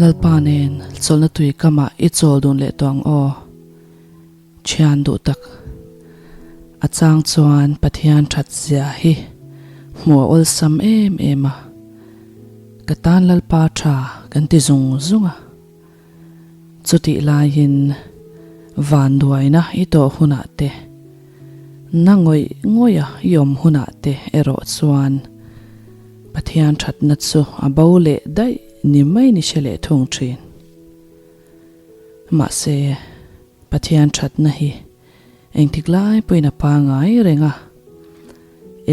Lalpa nen chawlhna tui kamah i chawl dun leh tawh ang aw. Thian duh tak. A chang chuan Pathian that zia hi hmuh a awlsam em em a. Ka tan Lalpa tha kan ti zung zung a. Chutih laiin vanduaina i tawh hunah te, na ngawih ngawih a i awm hunah te erawh chuan Pathian thatna chu a bo leh daih ni mai ni hre leh thung thin. Mahse, Pathian thatna hi engtik lai pawhin a pangai reng a,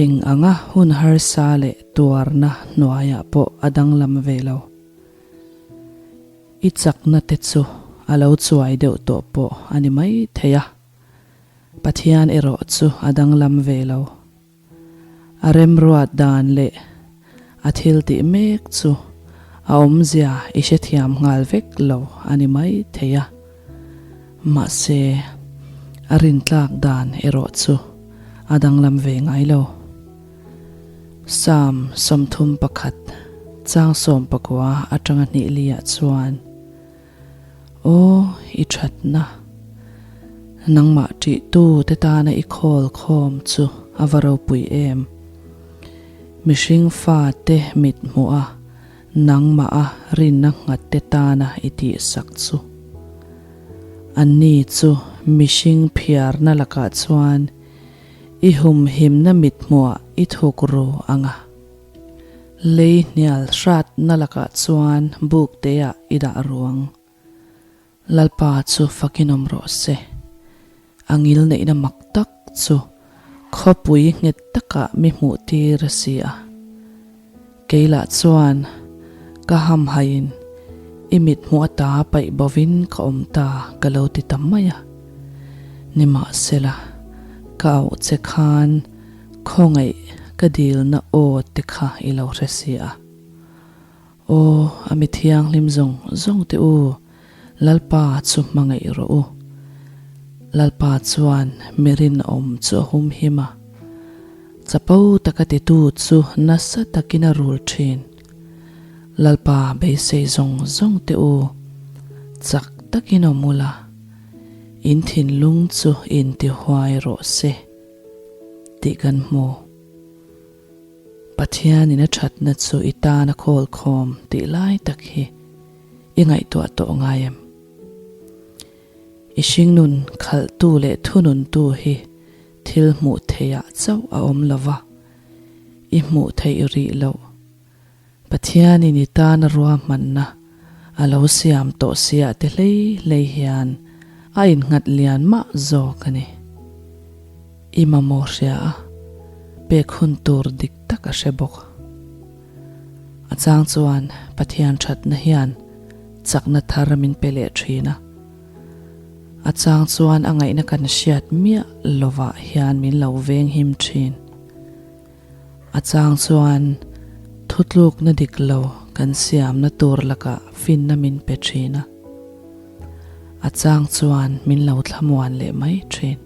eng anga hun harsa leh tuarna hnuaiah pawh a danglam ve lo. I chakna te chu a lo chuai deuh tawh pawh a ni mai thei a, Pathian erawh chu a danglam ve lo. A remruat dan leh a thil tih mek chu a awmzia i hrethiam nghal vek lo a ni mai thei a, mahse a rintlak dan erawh chu a danglam ve ngai lo. Psalm 31 chang 19 atanga hnih liah chuan, Aw i thatna, nangmah ṭihtu te tana i khawl khawm chu a va ropui em. Mihring fate mit hmuh a, nangmah a rinna nghat te tana i tihsak chu. Anni chu mihring phiarna lakah chuan I humhimna mithmuah i thuk ru ang a. Lei hnial hratna lakah chuan buk teah i dah ru ang. Lalpa chu fakin awm rawh se. A ngil neihna mak tak chu khawpui nghet takah mi hmuh tir a si a. Kei lah chuan ka hamhaiin i mithmuh ata paih bovin ka awm ta ka lo ti ta mai a. Nimahsela, ka auh che khan khawngaih ka dilna aw te kha i lo hre si a. Aw, a mi thianghlim zawng zawng te u, Lalpa chu hmangaih rawh u. Lalpa chuan mi rinawm chu a humhim a. Chapo taka titu chu nasa takin a rul thin. Lalpa beisei zawng zawng te u, chak takin awm ula, in thinlung chu intihuai rawh se tih kan hmu. Pathianin a thatna chu i tan a khawl khawm tih lai tak hi i ngaihtuah tawh ngai em? I hringnun khalhtu leh thununtu hi thil hmuh theihah chauh a awm lo va, i hmuh theih rih loh. Pathianin i tana ruahmanna a lo siam tawh siah te hlei hlei hian a innghat lian mah zawk a ni. I mamawh hria a, pek hun tur dik tak a hre bawk. A chang chuan Pathian thatna hian chakna thar min pe leh thin a. A chang chuan a ngaihna kan hriat miah lovah hian min lo veng him thin. A chang chuan thutlukna dik lo kan siamna tur lakah finna min pe thin a. A chang chuan min lo thlamuan leh mai thin.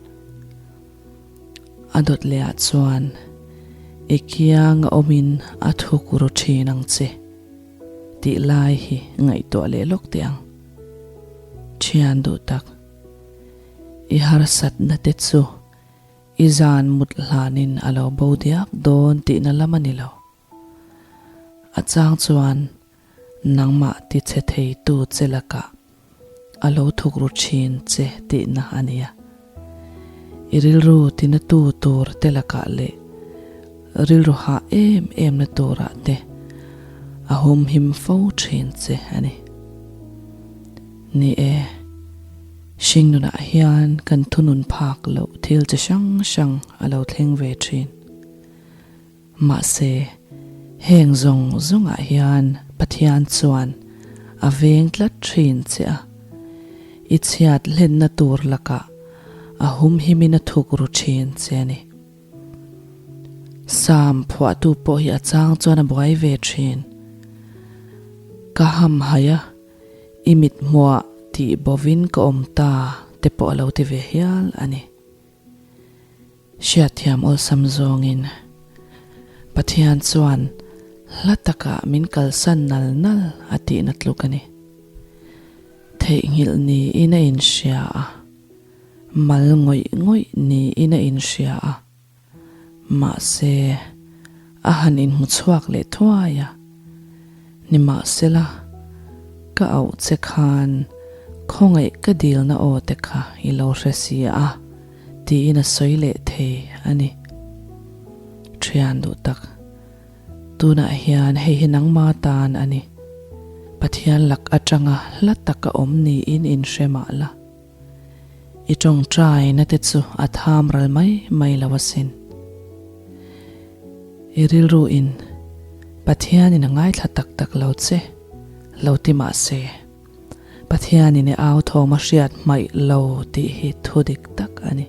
A dawt leh ah chuan i kiang a awmin a thuk ru thin ang che tih lai hi ngaihtuah leh lawk teh ang. Thian duh tak, i harsatna te chu i zan mut hlanin a lo bo diak dawn tihna lam a ni lo. A chang chuan nangmah ti che theitu che lakah a lo thuk ru thin che tihna a nia. I rilru tina tu tur te lakah leh rilru hah em em na turah te a humhim fo thin che a ni. Ni e, hringnunah hian kan thunun phak loh thil chi hrang hrang a lo thleng ve thin. Mahse, heng zawng zawngah hian Pathian chuan a veng tlat thin che a, i chhiat hlenna tur lakah a humhimin a thuk ru thin che a ni. Sam phuahtu pawh hi a chang chuan a buai ve thin. Ka hamhaih a, i mithmuah tih bovin ka awm ta te pawh a lo ti ve hial a ni. Hriatthiam awlsam zawngin Pathian chuan hla takah min kalsan nal nal a tihna tluk a ni. Theihnghilh niin a inhria a, mal ngawih ngawih niin a inhria a. Mahse, a han inhmu chhuak leh thuai a. Nimahsela, ka auh che khan khawngaih ka dilna aw te kha i lo hre si a, tiin a sawi leh thei a ni. Thian duh tak, tunah hian hei hi nangma tan a ni. Pathian lak atanga hla taka awm niin inhre mah la. I tawngtaina te chu a tham ral mai mai lo asin. I rilru in Pathianin a ngaithla tak tak lo che lo ti mah se, Pathianin i au thawm a hriat hmaih lo tih hi thu dik tak a ni.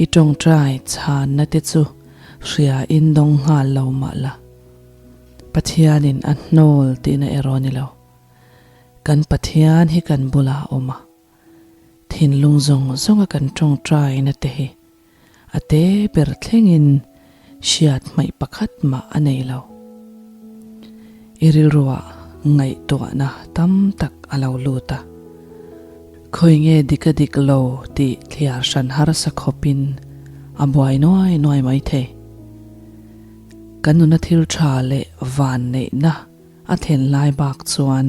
I tawngtai chhanna te chu hria in dawng nghal lo mah la, Pathianin a hnawl tihna erawh ni lo. Kan Pathian hi kan bulah a awm a, thinlung zawng zawnga kan tawngtaina te hi a te ber thlengin hriat hmaih pakhat mah a nei lo. I rilruah ngaihtuahna tam tak a lo lut a, khawi nge dik a dik lo tih thliar hran harsa khawpin a buai nuai nuai mai thei. Kan nuna thil tha leh vanneihna A thlen lai bak chuan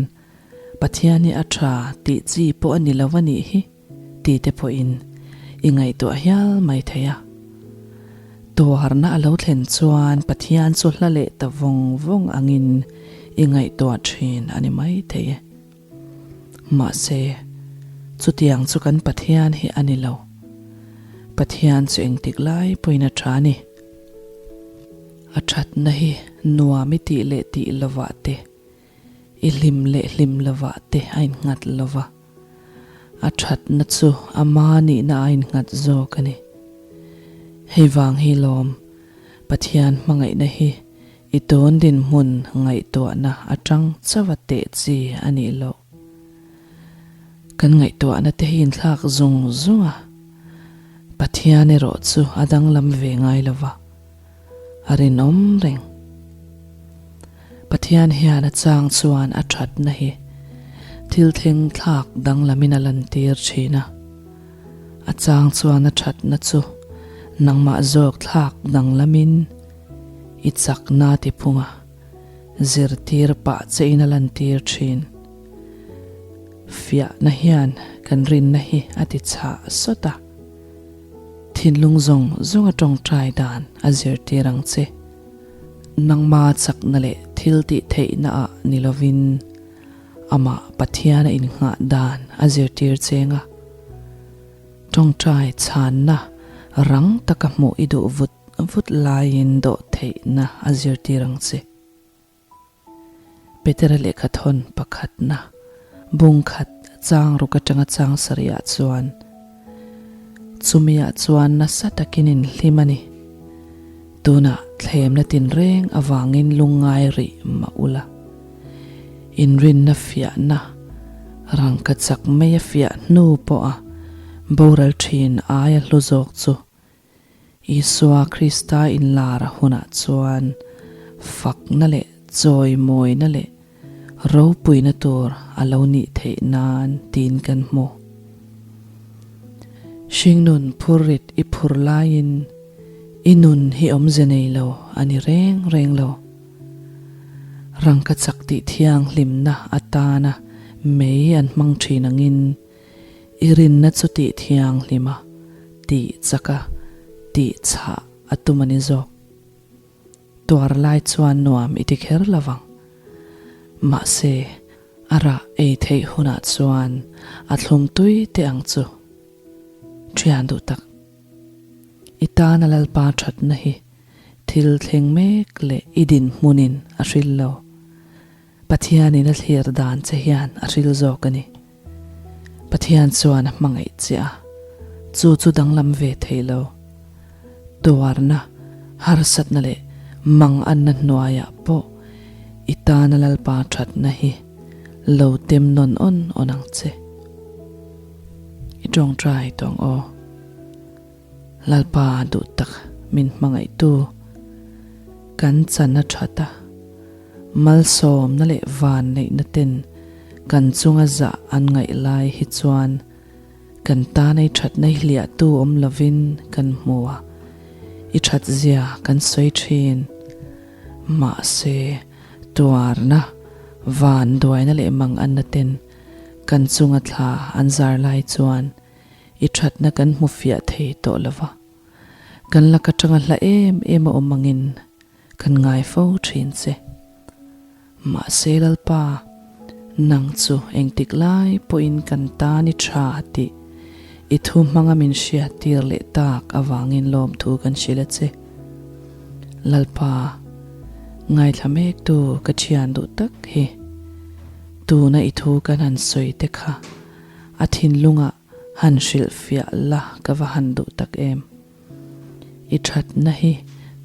Pathian hi a tha tih chi pawh a ni lo a nih hi ti te pawhin i ngaihtuah hial mai thei a. Tuarna a lo thlen chuan Pathian chu hla leh ta vawng vawng angin i ngaihtuah thin a ni mai thei e. Mahse, chutiang chu kan Pathian hi a ni lo. Pathian chu engtik lai pawhin a tha a ni. A thatna hi nuam i tih leh tih lovah te, i hlim leh hlim lovah te a innghat lova. A thatna chu ama nihna a innghat zawk a ni. Hei vang hi lawm, Pathian hmangaihna hi i tawn dinhmun ngaihtuahna atang chauha teh chi a nih loh. Kan ngaihtuahna te hi inthlak zung zung a, Pathian erawh chu a danglam ve ngai lova, a rinawm reng. Pathian hian a chang chuan a thatna hi thil thleng thlak danglamin a lantir thin a, a chang chuan a thatna chu nangmah zawk thlak danglamin i chakna tiphunga zirtir pah chein a lantir thin. Fiahna hian kan rinna hi a ti chhah sawt a, thinlung zawng zawng a tawngtai dan a zirtir ang che. Nangma chakna leh thil tih theihna ah ni lovin amah Pathian a innghah dan a zirtir cheng a. Tawngtai chhanna rang taka hmuh i duh vut vut laiin dawh theihna a zirtir ang che. Petera lehkhathawn pakhatna bung khat chang ruk atanga chang sarihah chuan chumiah chuan nasa takin in hlim a ni. Tunah thlemna tinreng avangin lungngai rih mah ula. Inrinna fiahna rangka chak mai a fiah hnu pawha boral thin aia hlu zawk chu Isua Krista inlar a hunah chuan fakna leh chawimawina leh ropuina tur a lo nih theih nan tiin kan hmu. Hringnun phurrit i phur laiin i nun hi awmze nei lo a ni reng reng lo. Rangkachak tih thianghlimna atana mei an hmang thin angin I rinna chu tih thianghlim a, tih chak a, tih chhah a tum a ni zawk. Tuar lai chuan nuam i ti kher lo vang. Mahse, a rah ei theih hunah chuan a thlum tui teh ang chu. Thian duh tak. I tana Lalpa thatna hi thil thleng mek leh i dinhmunin a hril lo. Pathianin a thlir dan che hian a hril zawk a ni. Pathian chuan a hmangaih che a, chu chu danglam ve thei lo. Tuarna, harsatna leh manganna hnuaiah pawh i tana Lalpa thatna hi lo tem nawn awn awn ang che. I tawngtai tawng aw. Lalpa duh tak min hmangaihtu kan chan a that a, malsawmna leh vanneihna ten Kan chunga zah an ngaih lai hi chuan kan tana i thatna hi hliahtu awm lovin kan hmu a, i thatzia kan sawi thin. Mahse, tuarna, van duaina leh mang anna ten kan chunga thla an zar lai chuan i thatna kan hmu fiah thei tawh lo va. Kan lak atanga hla em em a awm angin kan ngai fo thin che. Mahse Lalpa, nang chu engtik lai pawhin kan tan i tha tih i thu hmanga min hriat tir leh tak avangin lawmthu kan hrilh a che. Lalpa, ngaithla mektu ka thian duh tak hi tuna i thu kan han sawi te kha a thinlungah han hrilhfiah la ka va han duh tak em. I thatna hi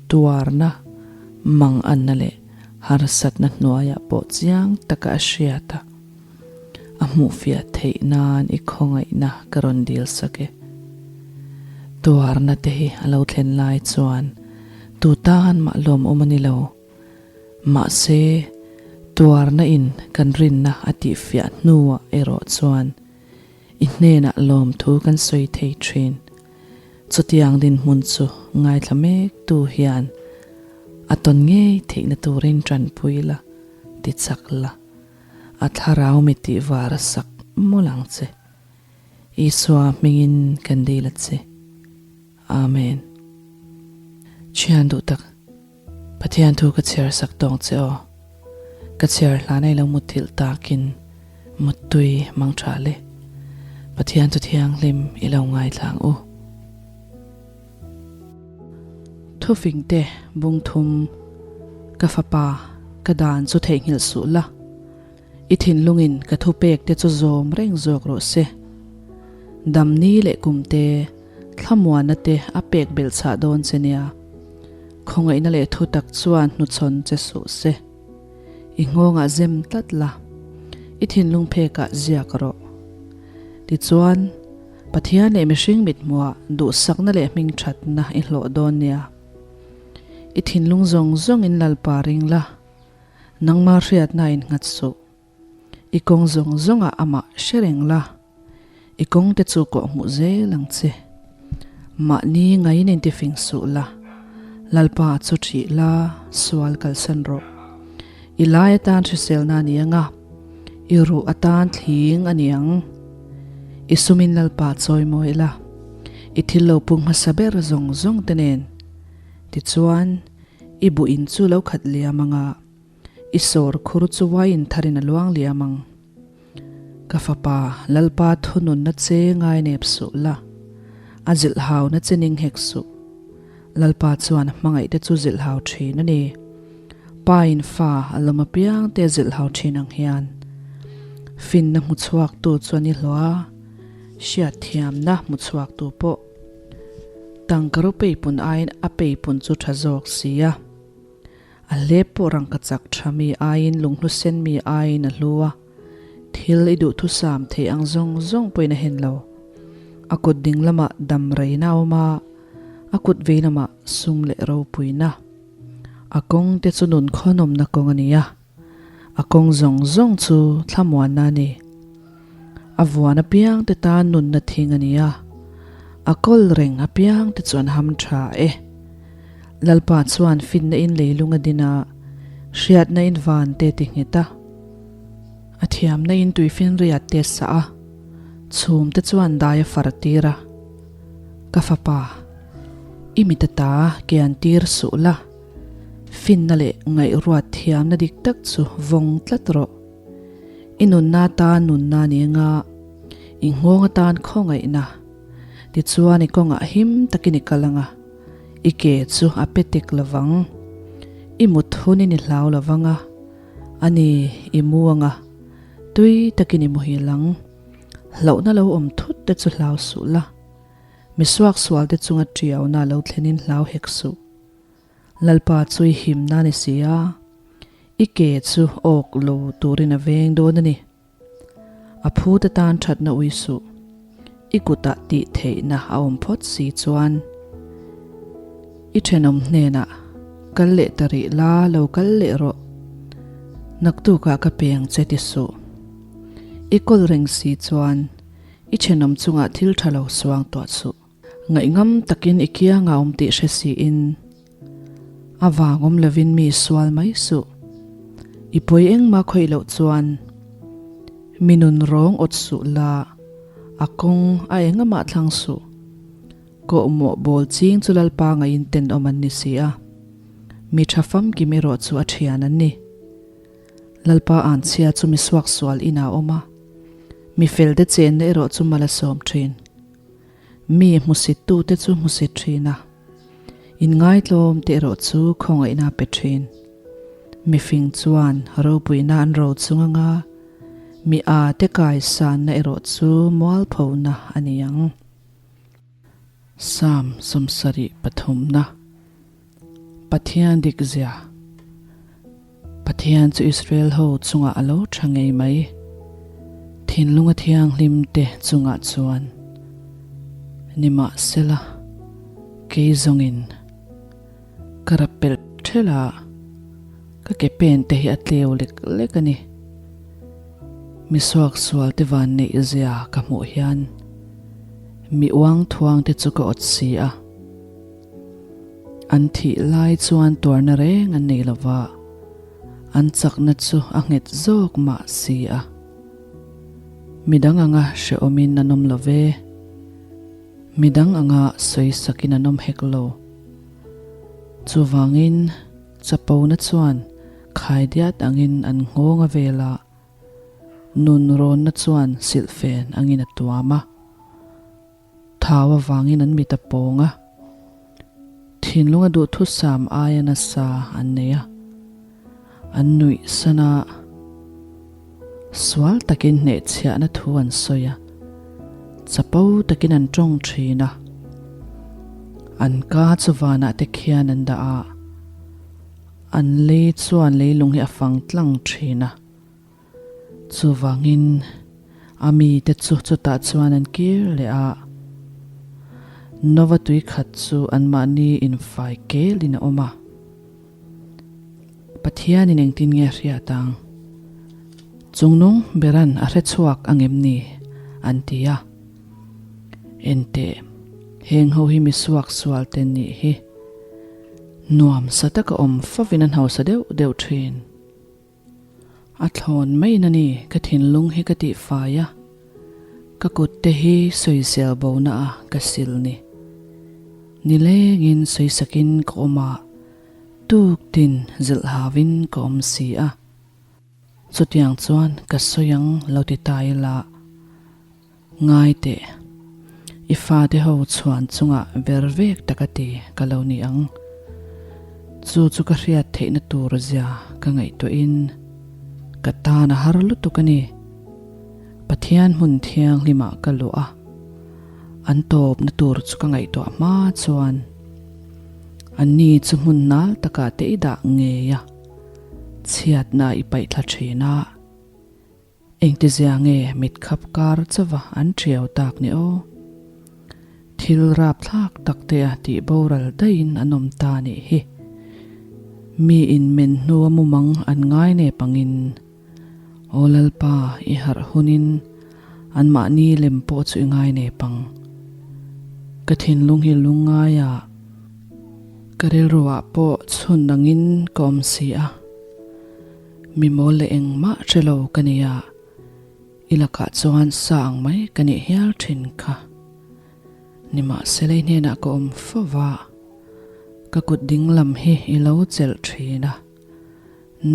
tuarna, manganna leh harsatna hnuaiah pawh chiang taka a hriat a, a hmuhfiah theih nan i khawngaihna ka rawn dil sak e. Tuarna te hi a lo thlen lai chuan tu tan mah lawmawm a ni lo. Mahse, tuarna in kan rinna a tihfiah hnuah erawh chuan i hnenah lawmthu kan sawi thei thin. Chutiang dinhmun chu ngaithla mektu hian a tawn ngei theihna turin tanpui la, ti chak la, a thlarau mi tih var a sak mawlh ang che. Isua hmingin kan dil a che. Amen. Thian duh tak, Pathian thu ka chhiar sak tawng che aw. Ka chhiar hlan ai lo mutthilh takin muttui mang tha le. Pathian thu thianghlim i lo ngaithlang u. Thufing te bung thum ka fapa ka dan chu theihnghilh suh la. I thinlungin ka thupek te chu zawm reng zawk rawh se. Damni leh kumte thlamuanna te a pek belh chhah dawn che nia. Khawngaihna leh thutak chuan hnuchhawn che suh se. I nghawngah zem tlat la, i thinlung phekah ziak rawh. Tichuan, Pathian leh mihring mithmuah duhsakna leh hmingthatna i hlawh dawn nia. I thinlung zawng zawngin Lalpa ring la, nangma hriatna innghat suh. I kawng zawng zawngah amah hre reng la, i kawng te chu kawh hmuh zel ang che. Mahni ngaiin intifing suh la, Lalpa chu ṭih la, sual kalsan rawh. I lai atan hriselna a ni ang a, i ruh atan thling a ni ang. I sumin Lalpa chawimawi la, i thil lo pung hmasa ber zawng zawng te nen. Tichuan, i buh in chu lo khat liam ang a. I sawr khur chu wine tharin a luang liam ang. Ka fapa, Lalpa thununna che ngai nep suh la, a zilhhauna che ning hek suh. Lalpa chuan a hmangaihte chu zilhhau thin a ni. Pa in fa a lawm apiang te zilhhau thin ang hian. Finna hmu chhuaktu chu an i hlawh a, hriatthiamna hmu chhuaktu pawh. Tangka ro peipun aiin a peipun chu tha zawk si a. A hlep pawh rangka chak tha mi aiin lunghlu sen mi aiin a hlu a, thil i duhthusam theih ang zawng zawng pawhin a hen lo. A kut ding lamah dam reina a awm a, a kut vei lamah sum leh ropuina. A kawng te chu nun khawnawmna kawng a ni a, a kawng zawng zawng chu thlamuanna a ni. A vuan apiang te tan nunna thing a ni a, a kawl reng apiang te chu an ham tha e. Lalpa chuan finna in leilung a din a, hriatna in van te ti nghet a, a thiamna in tuifinriat te sah a, chhum te chuan dai a far tir a. Ka fapa, i mit ata kian tir suh la, finna leh ngaihruat thiamna dik tak chu vawng tlat rawh. I nunna atan nunna a ni anga, i nghawng atan khawngaihna. Tichuan i kawngah him takin i kal anga, i ke chu a pe tek lovang. I mut hunin i hlau lovang a, a ni i mu anga, tui takin i muhil ang. Hlauhna lo awm thut te chu hlau suh la, misuaksual te chunga tiauna lo thlenin hlau hek suh. Lalpa chu i himna a ni si a, i ke chu awk lo turin a veng dawn a ni. A phut atan thatna ui suh, i kutah tih theihna a awm phawt si chuan i thenawm hnenah kal leh ta rih la, lo kal leh rawh, naktukah ka peng che ti suh. I kawl reng si chuan i thenawm chungah thil tha lo suang tuah suh. Ngaihngam takin i kianga awm tih hre siin a vang awm lovin mi sual mai suh. I pawi engmah khawih loh chuan mi nun rawng awt suh la, a kawng a engamah thlang suh. Kawhmawh bawl ching chu Lalpa ngaiin tenawm an ni si a, mi tha famkim erawh chu a thian an ni. Lalpa anchhia chu mi suaksual inah a awm a, mi felte chenna erawh chu mal a sawm thin. Mi hmusittute chu hmusit thin a, inngaitlawm te erawh chu khawngaihna a pe thin. Mifing chuan ropuina an ro chung anga mi a te kaisanna erawh chu mualphona a ni ang. Psalm 73na Pathian dikzia Pathian chu Israel ho chungah a lo tha ngei mai. Thinlunga thianghlim te chungah chuan nimahsela kei zawngin ka rap pelh thelh a, ka ke pen te hi a tleu lek lek a ni. Mi suaksual te van neih zia ka hmuh hian mi uang thuang te chu ka awt si a. An thih lai chuan tuarna reng an nei lova, an chakna chu a nghet zawk mah si a. Midang anga hrehawmin an awm lo ve, midang anga sawisakin an awm hek lo. Chuvangin chapona chuan khaidiat angin an nghawng a vel a, nun rawnna chuan silhfen angin a tuam a. Thau avangin an mit a pawng a, thinlunga duhthusam aia nasa an nei a, an nuih san a, sual takin hnehchhiahna thu an sawi a, chapo takin an tawng thin a, an ka chu vanah te khian an dah a, an lei chuan leilung hi a fang tlang thin a. Chuvangin a mite chu chutah chuan an kir leh a, Nova tui khat chu anmahni infai kelin a awm a. Pathianin engtin nge a hriat ang? Chungnung beran a hre chhuak angem ni? an ti a. Enteh, heng ho hi mi suaksual te nih hi. Nuam sa taka awm fovin an hausa deuh deuh thin. A thlawn mai na ni ka thinlung hi ka tih fai a, ka kut te hi sawisel bo na a ka sil ni. Nilengin sawisakin ka awm a, tuk tin zilh hauin ka awm si a. Chutiang chuan ka sawi ang lo ti ta ila. Ngai teh, i fate ho chhuan chungah ver vek tak a ti ka lo ni ang. Chu chu ka hriat theihna tur zia ka ngaihtuahin ka tan a har lutuk a ni. Pathian hmun thianghlimah ka luh a, an tawpna tur chu ka ngaihtuah hma chuan anni chu hmun nal takah te i dah ngei a, chhiatna i paihthla thin a. Engtizia nge mit khap kar chauva an ṭhiau tak ni aw? Thil rapthlak tak te a tih boral daihin an awm ta nih hi. Mi in men hnua mumang an ngai nep angin, Aw Lalpa, i harh hunin anmahni lem pawh chu i ngai nep ang. Ka thinlung hi lungngaia ka rilruah pawh chhun angin ka awm si a. Mi mawl leh engmah hre lo ka ni a, i lakah chuan sa ang mai ka nih hial thin kha. Nimahsela i hnenah ka awm fo va, ka kut ding lam hi i lo chelh thin a,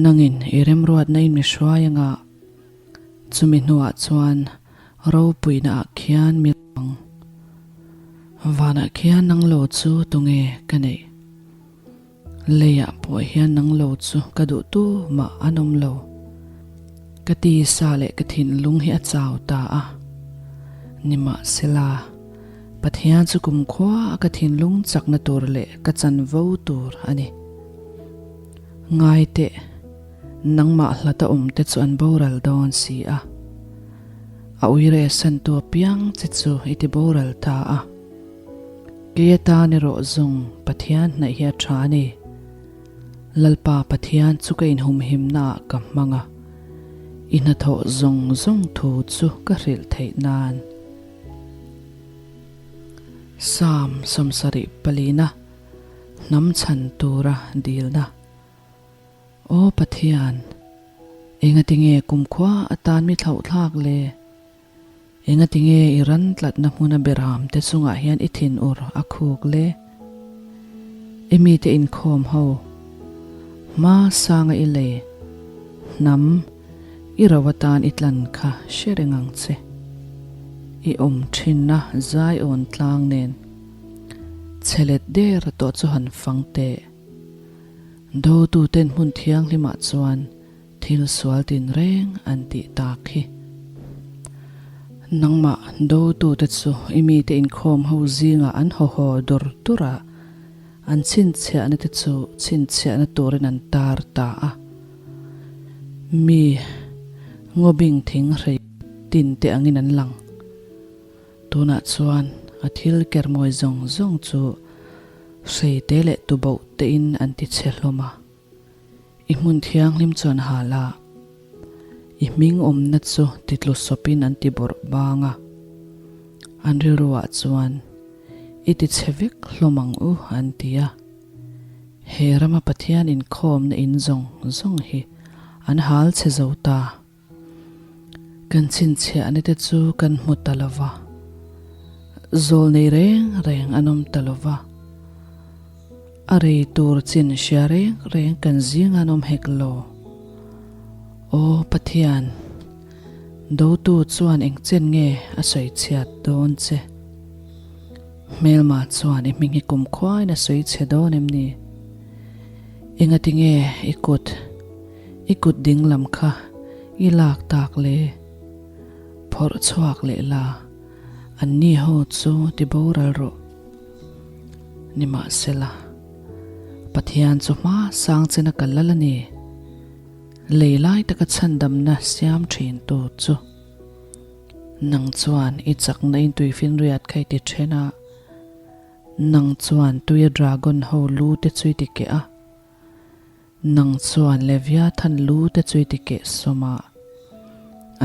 nangin i remruatna in mi hruai anga, chumi hnuah chuan ropuina ah khian mi ang. Vanah khian nang lo chu tunge ka neih? Leiah pawh hian nang lo chu ka duh tu mah an awm lo. Ka tisa leh ka thinlung hi a chau ta a. Nimahsela, Pathian chu kumkhua a ka thinlung chakna tur leh ka chanvo tur a ni. Ngai teh, nangmah hlata awm te chu an boral dawn si a. A uire santu apiang che chu i ti boral ta a. Kei atan erawh zawng Pathian hnaih hi a tha a ni. Lalpa Pathian chu ka inhumhimnaah ka hmang a. I hnathawh zawng zawng thu chu ka hrilh theih nan. Psalm 74 palina hnam chhan tura dilna. Aw Pathian, engatinge kumkhua atan mi thlauhthlak le? Engatinge i ran tlatna hmuna beram te chungah hian i thinur a khuk le? I mite inkhawm ho, hma sanga i lei, hnam, i ro atan i tlan kha hre reng ang che. I awm thinna zaiawn tlang nen chhe let der tawh chu han fang teh. Dotuten hmun thianghlimah chuan Thil sual tinreng an tih tak hi. Nangmah dotute chu i mite inkhawm ho zingah an haw haw dur dur a, an chhinchhiahna te chu chhinchhiahna turin an tar ta a. Mi ngawbing thing hrei tin te angin an lang. Tunah chuan a thil kermawi zawng zawng chu hrei te leh tuboh tein an ti chhe hlawm a. I hmun thianghlim chuan hal a, i hming awmna chu titlu sawpin an ti bawrh bang a. An rilruah chuan, I ti chhe vek hlawm ang u, an ti a. He rama Pathian inkhawmna in zawng zawng hi an hal chhe zo ta. Kan chhinchhiahna te chu kan hmu ta lo va, zawl nei reng reng an awm ta lo va, a rei tur chin hria reng reng kan zing an awm hek lo. Aw Pathian, dotu chuan engchen nge a sawi chhiat dawn che? Hmelma chuan i hming hi kumkhuain a sawi chhe dawn em ni? Engatinge i kut I kut ding lam kha i lak tak le? Phawrh chhuak leh la, anni ho chu ti boral rawh. Nimahsela, Pathian chu hma sang chena ka lal a ni. Lei lai taka chhandamna siam thin tu chu. Nang chuan i chakna in tuifinriat kha i ti then a, nang chuan tuia dragon ho lu te chu i ti keh a. Nang chuan Leviathan lu te chu i ti keh sawm a,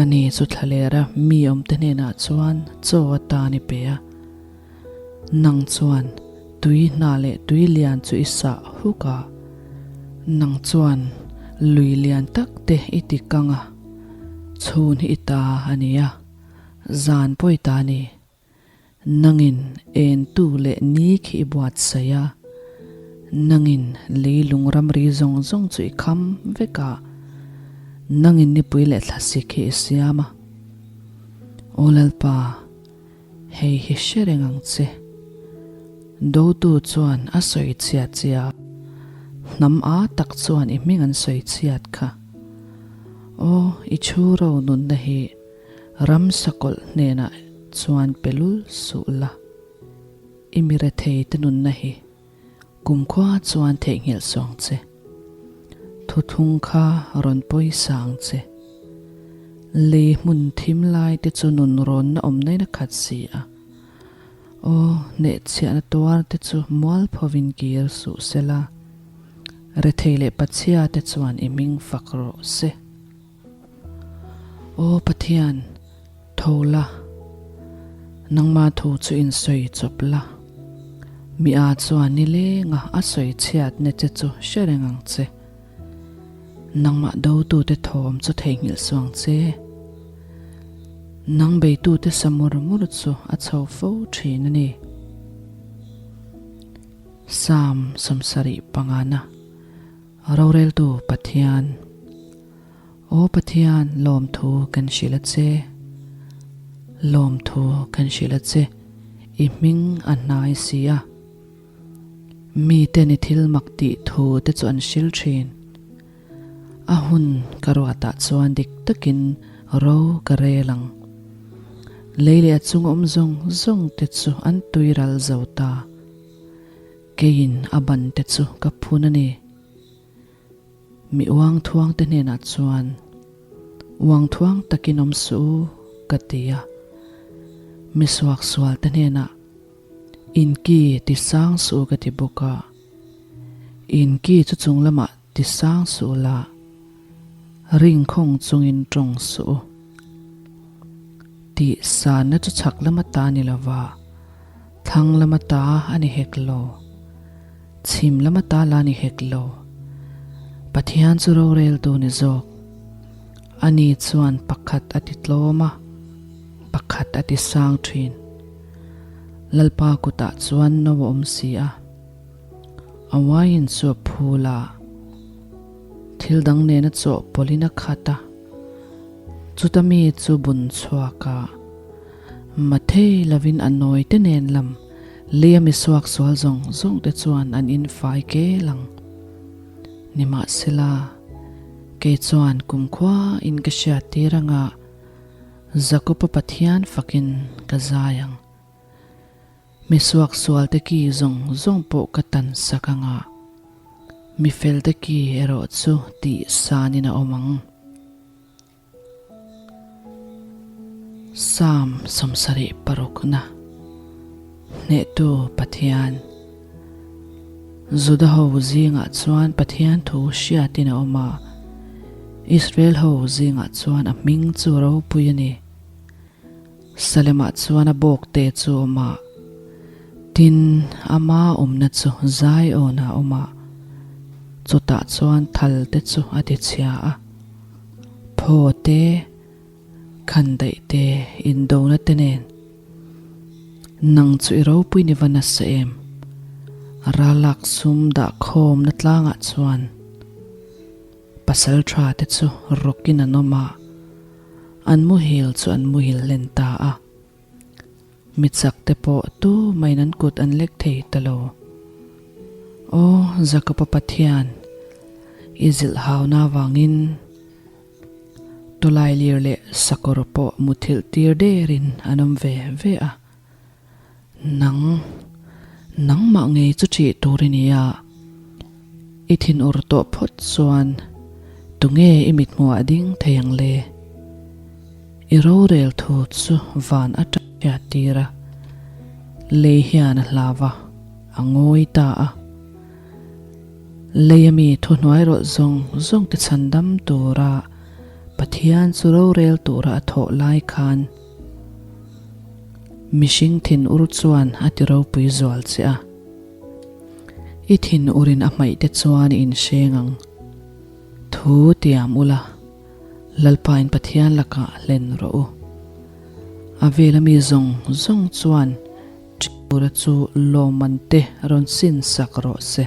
ani chu thlalera mi awmte hnenah chuan chaw atan i pe a. Nang chuan tui hna leh tui lian chu i sah huk a, nang chuan lui lian tak te i ti kang a, chhun hi i ta a ni a, zan pawh i ta a ni. Nangin entu leh ni khi i buatsaih a, nangin leilung ramri zawng zawng chu i kham vek a, nangin nipui leh thlasik hi i siam a. Aw Lalpa, hei hi hre reng ang che. Dotu chuan a sawi chhiat che a, hnam a tak chuan i hming an sawi chhiat kha. Aw, i chhu ro nunna hi Ram sakawlh hnenah chuan pe lul suh la, i mi rethei te nunna hi kumkhua chuan theihnghilh suang che. Thuthlung kha rawn pawisa ang che. Lei hmun thim lai te chu nun rawnna awm nain a khat si a. Aw, hnehchhiahna tuar te chu mualphovin kir suh se la, rethei leh pachhia te chuan i hming fak rawh se. Aw Pathian, tho la, nangma thu chu in sawi chawp la. Mi a chuan nilenga a sawi chhiatna che chu hre reng ang che. Nangmah dotute thawm chu theihnghilh suang che. Nang beitute sa mur mur chu a chho fo thin a ni. Psalm 75. Roreltu Pathian, Aw Pathian, lawmthu kan hrilh a che, lawmthu kan hrilh a che, i hming a hnai si a. Miten i thil mak tih thu te chu an hril thin. A hun ka ruatah chuan dik takin ro ka rel ang. Lei leh a chung awm zawng zawng te chu an tuiral zo ta. Keiin a ban te chu ka phun a ni. Mi uang thuang te hnenah chuan, Uang thuang takin awm suh u, ka ti a. Mi suaksual te hnenah, In ki ti sang suh u ka ti bawk a. In ki chu chung lamah ti sang suh la. Ringkhawng chungin tawng suh u. Tih sanna chu chhak lama ta ni lova, thlang lama ta a ni hek lo. Chhim lama ta la ni hek lo. Pathian chu roreltu ni zawk. Ani chuan pakhat a ti tlawm a, pakhat a ti sang thin. Lalpa kutah chuan no a awm si a. A wine chu a phul a, thil dang nena chawhpawlhin a khat a. Chuta mi chu bun chhuak a, mathei lovin a nawi te nen lam lei a mi suak sual zawng zawng te chuan an in fai kel ang. Nimahsela, kei chuan kumkhua in ka hriat tir anga Jakob-a Pathian fakin ka zai ang. Mi suak sual te ki zawng zawng pawh ka tan sak anga, mi fel te ki erawh chu tih sanin a awm ang. Psalm 76 na Hnehtu Pathian Juda ho zingah chuan Pathian thu hriatin a awm a, Israel ho zingah chuan a hming chu ropui a ni. Salemah chuan a bawkte chu a awm a, tin, ama awmna chu Zion-ah a awm a, chutah chuan thalte chu a tichhia a. Phaw te, khandaih te, indona te nen nang chu i ropui ni va nasa em? Ralak sum dah khawmna tlangah chuan pasal tha te chu rawkin an awm a, an muhil chu an muhil hlen ta a. Mi chak te pawh tu main an kut an lek thei ta lo. Aw Jakob-a Pathian, i zilh hauna avangin tawlailir leh sakawr pawh muthilh tir derin an awm ve ve a. Nang, nangmah ngei chu ṭih tur i ni a, i thinur tawh phawt chuan tunge i mithmuh ah ding thei ang le? I rorel thu chu van atang hriat tir a, lei hian a hlau a, a ngawi ta a. Lei ami thuhnuai rawlh zawng zawng te chhandam tura Pathian chu rorel tura a thawh lai khan mihring thinur chuan a ti ropui zual che a. I thinurin a hmaih te chuan i inhreng ang. Thu tiam ula. Lalpain Pathian lakah hlen rawh u. A vela mi zawng zawng chuan Ṭiura chu lawmman te rawn sin sak rawh se.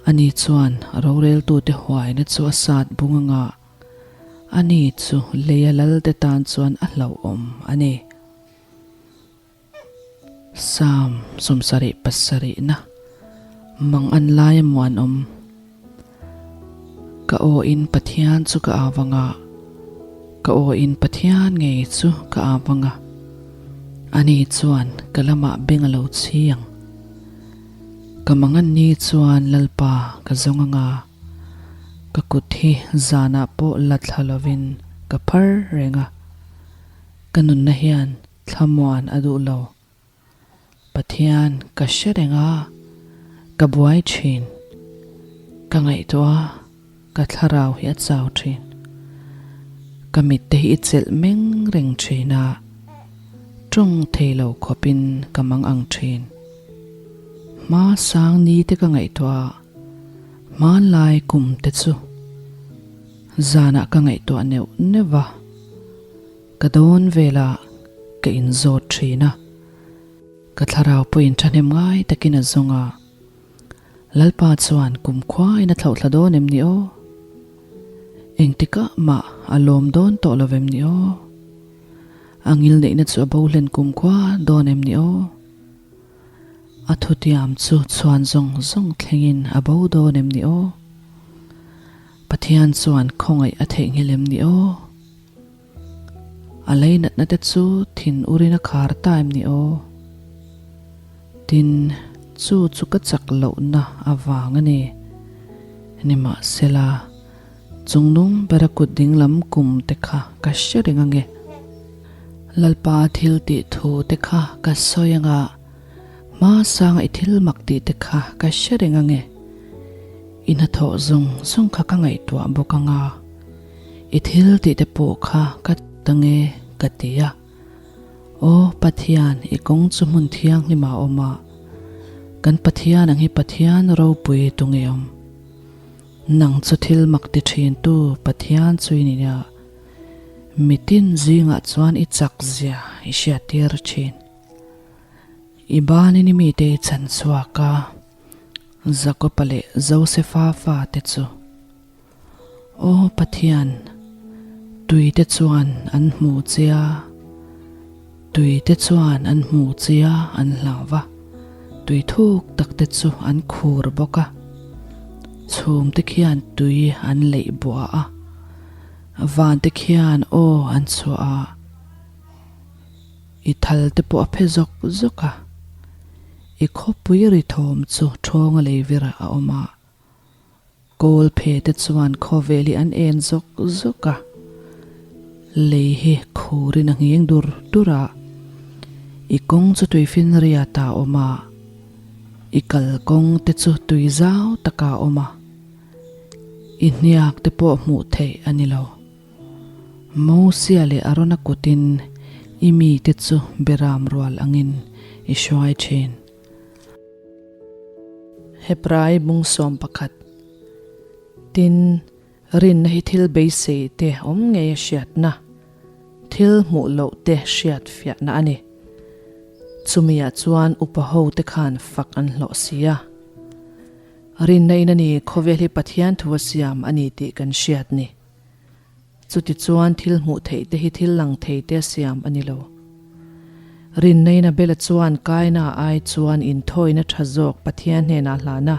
Ani chuan roreltute huaina chu a sat bung anga ani chu leia lalte tan chuan a hlauhawm a ni. Psalm 77 na Mang an lai a muanawm. Ka aw in Pathian chu ka au anga, Ka aw in Pathian ngei chu ka au anga, Ani chuan ka lamah beng a lo chhi ang. Ka mang an ni chuan Lalpa ka zawng anga, Ka kut hi zanah pawh la thla lovin ka phar reng a, Ka nunna hian Thlamuan a duh lo. Pathian ka hre reng a, ka buai thin. Ka ngaihtuah a, ka thlarau hi a chau thin. Ka mitte hi i chelh meng reng thin a, tawng thei lo khawpin ka mang ang thin. Hma sang ni te ka ngaihtuah a, hmanlai kum te chu zanah ka ngaihtuah neuh neuh a. Ka dawn velah ka inzawt thin a, ka thlarau pawhin thahnem ngai takin a zawng a, Lalpa chuan kumkhuain a thlauhthla dawn em ni aw? Engtikah mah a lawm dawn tawh lo vem ni aw? A ngilneihna chu a bo hlen kumkhua dawn em ni aw? A thutiam chu chhuan zawng zawng thlengin a bo dawn em ni aw? Pathian chuan khawngaih a theihnghilh em ni aw? A lei natna te chu thin urin a khar ta em ni aw? Tin, chu chu ka chak lohna avang a ni. Nimahsela, chungnung bera kut dinglam kum te kha ka hre reng ange. Lalpa thil tih thu te kha ka sawi anga, hma sanga i thil mak tih te kha ka hre reng ange. I hnathawh zawng zawng kha ka ngaihtuah bawk anga. I thil tih te pawh kha ka tang e ka ti a. Aw Pathian, i kawng chu hmun thianghlim ah a awm a, kan Pathian ang hi Pathian ropui tu nge awm? Nang chu thil mak ti thin tu Pathian chu i ni a, mitin zingah chuan i chak zia i hriattir thin. I banin i mite i chhan chhuak a, Jakopa leh Josefa fate chu. Aw Pathian, tuite chuan an hmu che a, tuite chuan an hmu che a an hlau va, tui thuk tak te chu an khur bawk a, chhum te khian tui an leih buah a, van te khian aw an chhuah a, i thal te pawh a phe zawk zawk a, i khawpui ri thawm chu ṭhawnga lei virah a awm a. Kawl phe te chuan khawvel hi an en zawk zawk a, lei hi khurin a nghing dur dur a, i kawng chu tuifinriat ah a awm a, i kalkawng te chu tui zau takah a awm a, i hniak te pawh hmuh theih a ni lo. Mosia leh Arona kutin i mite chu beram rual angin i hruai thin. Hebrai bung 11. Tin, rinna hi thil beisei te awm ngei a hriatna, thil hmuh loh te hriat fiahna a ni. Chumiah chuan upa ho te khan fak an hlawh si a. Rinna in a ni khawvel hi Pathian thu a siam a ni tih kan hriat ni. Chutichuan thil hmuh theih te hi thil lang thei te a siam a ni lo. Rinnain Abela chuan Kaina ai chuan inthawina tha zawk Pathian hnenah hlan a.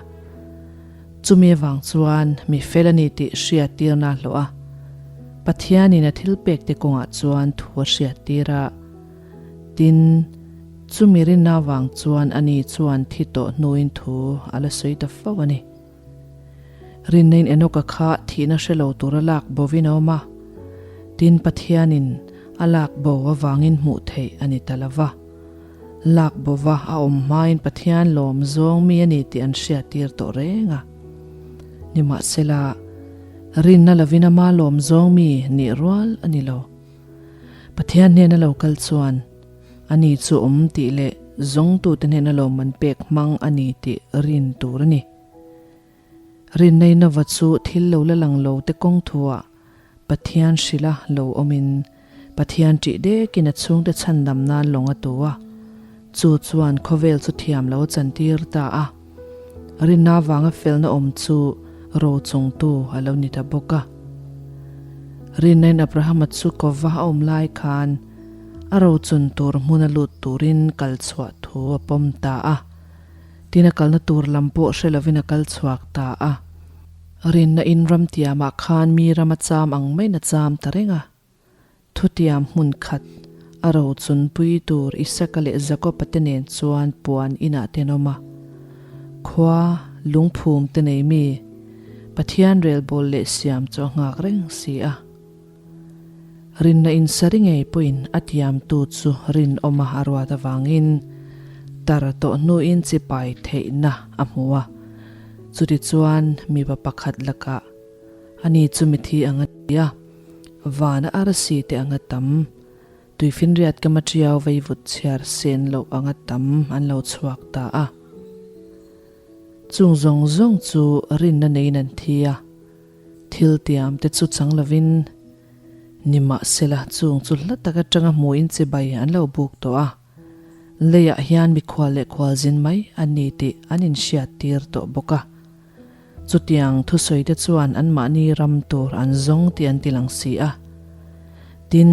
Chumi avang chuan mi fel a ni tih hriattirna a hlawh a. Pathianin a thilpek te kawngah chuan thu a hriattir a. Tin, chumi rinna avang chuan ani chuan thi tawh hnuin thu a la sawi ta fo a ni. Rinnain Enoka kha thihna hre lo tura lak bovin a awm a, tin Pathianin a lak bo avangin hmuh theih a ni ta lo va. Lak bova a awm hmain Pathian lawm zawng mi a ni tih an hriattir tawh reng a. Nimahsela, rinna lovin ama lawm zawng mi nih rual a ni lo. Pathian hnena lo kal chuan ani chu awm tih leh zawngtute hnena lawmman pek hmang a ni tih rin tur a ni. Rinnainova chu thil lo la lang lo te kawng thuah Pathian hrilha lo awmin Pathian ṭih dekin a chhungte chhandam nan lawng a tu a, chu chuan khawvel chu thiam lo a chantir ta a. Rinna avanga felna awm chu rochungtu a lo ni ta bawk a. Rinnain Abrahama chu kawva a awm lai khan a rochun tur hmuna lut turin kal chhuah thu a pawm ta a. Tin a kalna tur lam pawh hre lovin a kal chhuak ta a. Rinna in ramtiamah khan mi ram a cham ang maiin a cham ta reng a. Thutiam hmun khat a rochun pui tur Isaka leh Jakoba te nen chuan puan inah te an awm a. Khua lungphum te nei mi Pathian relbawl leh siam chu a nghak reng si a. Rinna insari ngei pawhin a tiamtu chu rinawma a ruat avangin tar tawh hnuin chipai theihna a hmu a. Chutichuan mipa pakhat lakah ani chu mithi ang a ti a, vana arsi te anga tam, tuifinriat kama ṭiau veivut chhiar sen loh anga tam an lo chhuak ta a. Chung zawng zawng chu rinna neiin an thi a. Thil tiam te chu chang lovin nimahsela chung chu hla tak atanga hmuhin chibai an lo buk tawh a, leiah hian mikhual leh khualzin mai an ni tih an inhriat tir tawh bawk a. Chutiang thusawi te chuan anmahni ram tur an zawng tih an ti lang si a. Tin,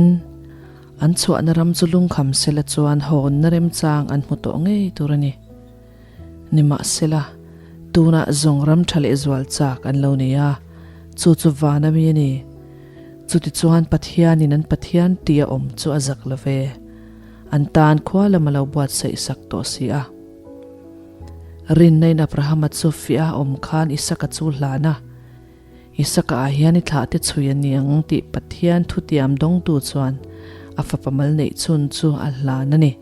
an chhuahna ram chu lungkham sela chuan hawnna remchang an hmu tawh ngei tur a ni. Nimahsela, tunah zawng ram tha leh zual chak an lo nei a, chu chu van a mi a ni. Chutichuan Pathianin an Pathian tih a awm chu a zak lo ve. An tan khua lam a lo buatsaih sak tawh si a. Rinnain Abrahama chu fiah a awm khan Isaka chu hlan a, Isaka ah hian i thlah te chhui a ni ang tih Pathian thutiam dawngtu chuan a fapa mal neih chhun chu a hlan a ni.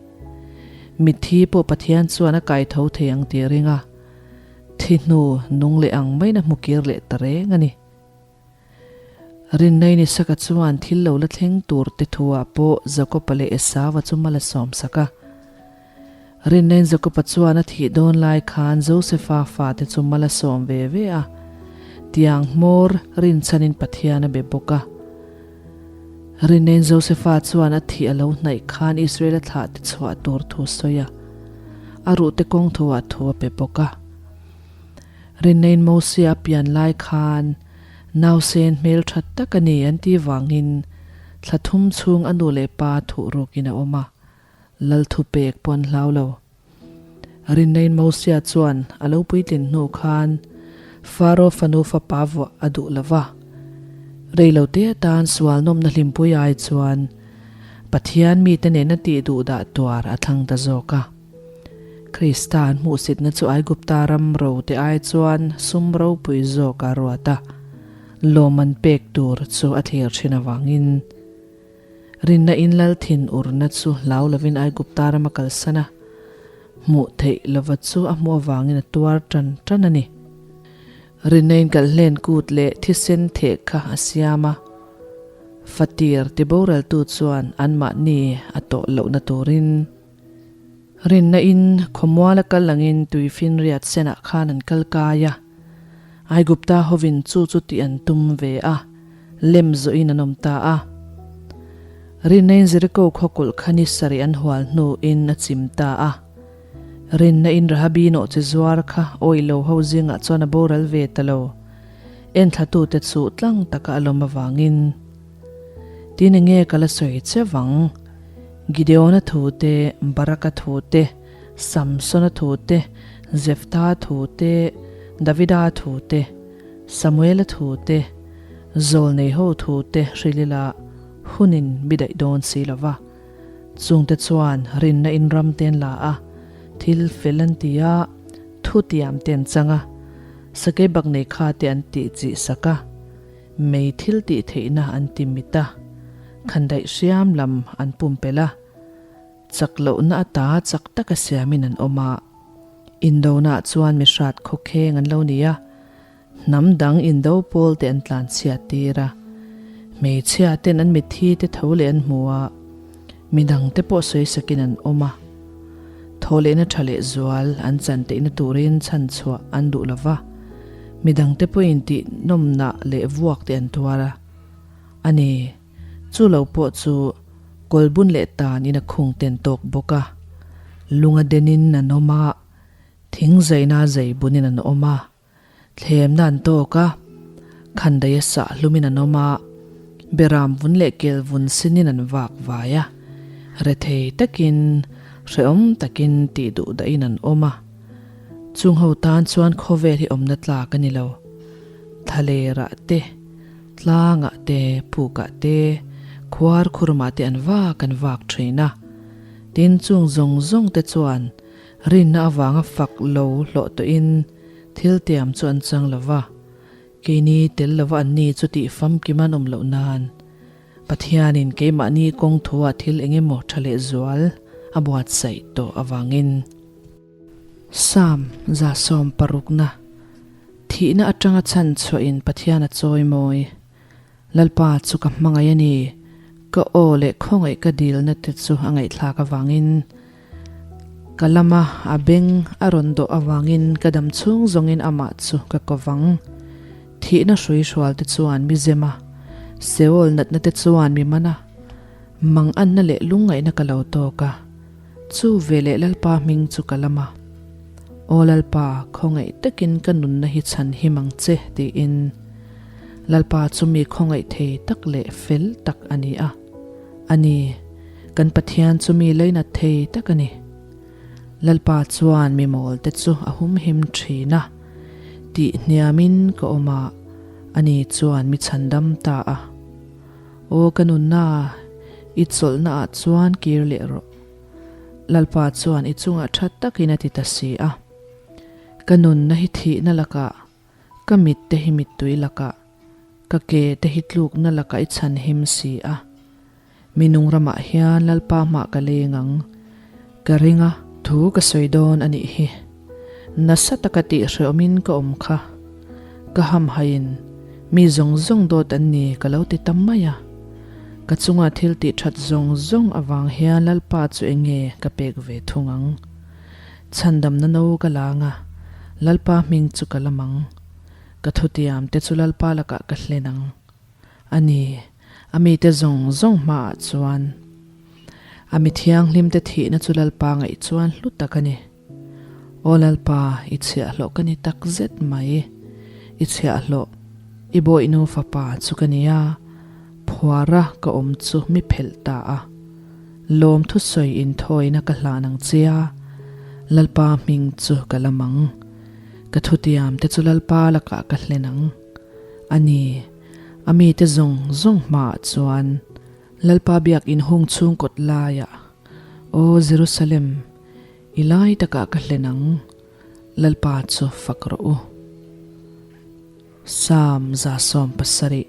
Mitthi pawh Pathian chuan a kai tho thei ang tih a ring a, thi hnu nung leh ang maiin a hmu kir leh ta reng a ni. Rinnain Isaka chuan thil lo la thleng tur te thuah pawh Jakoba leh Esauva chu mal a sawmsak a. Rinnain Jakoba chuan a thih dawn lai khan Josefa fate chu mal a sawm ve ve a, tiang hmawr rinchhanin Pathian a be bawk a. Rinnain Josefa chuan a thih a lo hnaih khan Israela thlahte chhuah tur thu sawi a, a ruhte kawng thuah thu a pe bawk a. Rinnain Mosia a pian lai khan nausen hmel that tak a ni an tih vangin thla thum chhung a nu leh pa thuh rukin a awm a, Lal thupek pawh an hlau lo. Rinnain Mosia chuan a lo puitlin hnu khan Faro fanu fapa vuah a duh lo va. Reilote atan sual nawmna hlimpui ai chuan Pathian mite nena tih duh dah tuar a thlang ta zawk a. Krista an hmuhsitna chu Aigupta ram rote ai chuan sum ropui zawk a ruat a, lawm an pek tur chu a thlir thin avangin. Rinna in lal thin urna chu hlau lovin Aigupta ram a kalsan a, hmuh theih lova chu a hmuh avangin a tuar tan tan a ni. Rinna in kalhlen kut leh thisen theh kha a siam a, fatir tiboraltu chuan anmahni a tawh lohna turin Rinna in khawmual a kal angin tuifinriat senah khan an kal kai a, Aigupta hovin chu chu tih an tum ve a, lem zawhin an awm ta a. Rinna in Jeriko khaw kulh kha ni sarih an hual hnuin a chim ta a. Rinna in Rahabi nawhchi zuar kha awih lo ho zingah chuan a boral ve ta lo, enthlatute chu tlang taka a lawm avangin. Tin enge ka la sawi che vang? Gideona thu te, Baraka thu te, Samsona thu te, Jeftha thu te, Davida thu te, Samuela thu te, Zawlnei ho thu te hrilh ila hunin mi daih dawn si lo va. Chungte chuan rinna in ram te an la a, thil fel an ti a, thu tiam te an chang a, sakei baknei kha te an tih chih sak a. Mei thil tih theihna an ti mit a, khandaih hriam lam an pumpelh a, chak lohna ata chak taka siamin an awm a. Indonaah chuan mi hrat khawkheng an lo ni a, hnam dang indo pawl te an tlanchhiat tir a, hmeichhia ten an mitthi te tho leh an hmu a, midang te pawh sawisakin an awm a. Thawhlehna tha leh zual an chan teihna turin chhanchhuah an duh lo va, midangte pawhin tih nawmna leh vuak te an tuar a. A ni, chu lo pawh chu kawlbun leh tan in a khung ten tawk bawk a, lunga denin an awm a, thing zaina zei bunin an awm a, Thlemna an tawk a, khandaih a sah hlumin an awm a, beram vun leh kel vun sinin an vak vai a, rethei takin, hrehawm takin tih duh dahin an awm a. Chung ho tan chuan khawvel hi awmna tlak a ni lo. Thlalerah te, tlangah te, pukah te, khuar khurmah te an vak an vak thin a. Tin, chung zawng zawng te chuan rinna avanga fak lo hlawh tawhin, Thil tiam chu an chang lo va, keini tel lova anni chu tih famkim an awm loh nan Pathianin keimahni kawng thuah thil eng emaw tha leh zual a buatsaih tawh avangin. Psalm 160na, Thihna atanga chhan chhuahin Pathian a chawi mawi. Lalpa chu ka hmangaih a ni, ka aw leh khawngaih ka dilna te chu a ngaihthlak avangin, ka lama a beng a rawn dawh avangin ka dam chhung zawngin amah chu ka kovang. Thihna hrui hrual te chuan mi zem a, Seol natna te chuan mi man a, manganna leh lungngaihna ka lo tawk a, chu veleh Lalpa hming chu ka lam a. Aw Lalpa, khawngaih takin ka nunna hi chhan him ang che, tiin. Lalpa chu mi khawngaih thei tak leh fel tak a ni a. A ni, kan Pathian chu mi leinat thei tak a ni. Lalpa chuan mi mawlte chu a humhim thin a, tih hniamin ka awm a, ani chuan mi chhandam ta a. Aw ka nunna, i chawlhnaah chuan kir leh rawh. Lalpa chuan i chungah tha takin a ti ta si a. Ka nunna hi thihna lakah Ka mit te hi mittui lakah, ka ke te hi tlukna lakah i chhan him si a. Mi nung ramah hian Lalpa hmah ka leng ang. Ka ring a. Thu ka sawi dawn a nih hi. Nasa taka tih hrehawmin ka awm kha. Ka hamhaiin Mi zawng zawng dawt an ni ka lo ti ta mai a. Ka chunga thil tih that zawng zawng avang hian Lalpa chu eng nge ka pek ve thung ang? Chhandamna no ka la ang a, Lalpa hming chu ka lam ang. Ka thutiam te chu Lalpa lakah ka hlen ang. A ni, a mite zawng zawng hmaah chuan. A mi thianghlimte thihna chu Lalpa ngaih chuan hlu tak a ni. Aw Lalpa, i chhiahhlawh ka ni tak zet mai. I chhiahhlawh, i bawihnu fapa chu ka ni a, phuara ka awm chu mi phelh ta a. Lawm thusawi inthawina ka hlan ang che a, Lalpa hming chu ka lam ang. Ka thutiam te chu Lalpa lakah ka hlen ang. A ni, a mite zawng zawng hmaah chuan Lalpa biakinn hung chhung kawt laiah, Aw Jerusalem, i lai takah ka hlen ang, Lalpa chu fak rawh u. Psalm 170,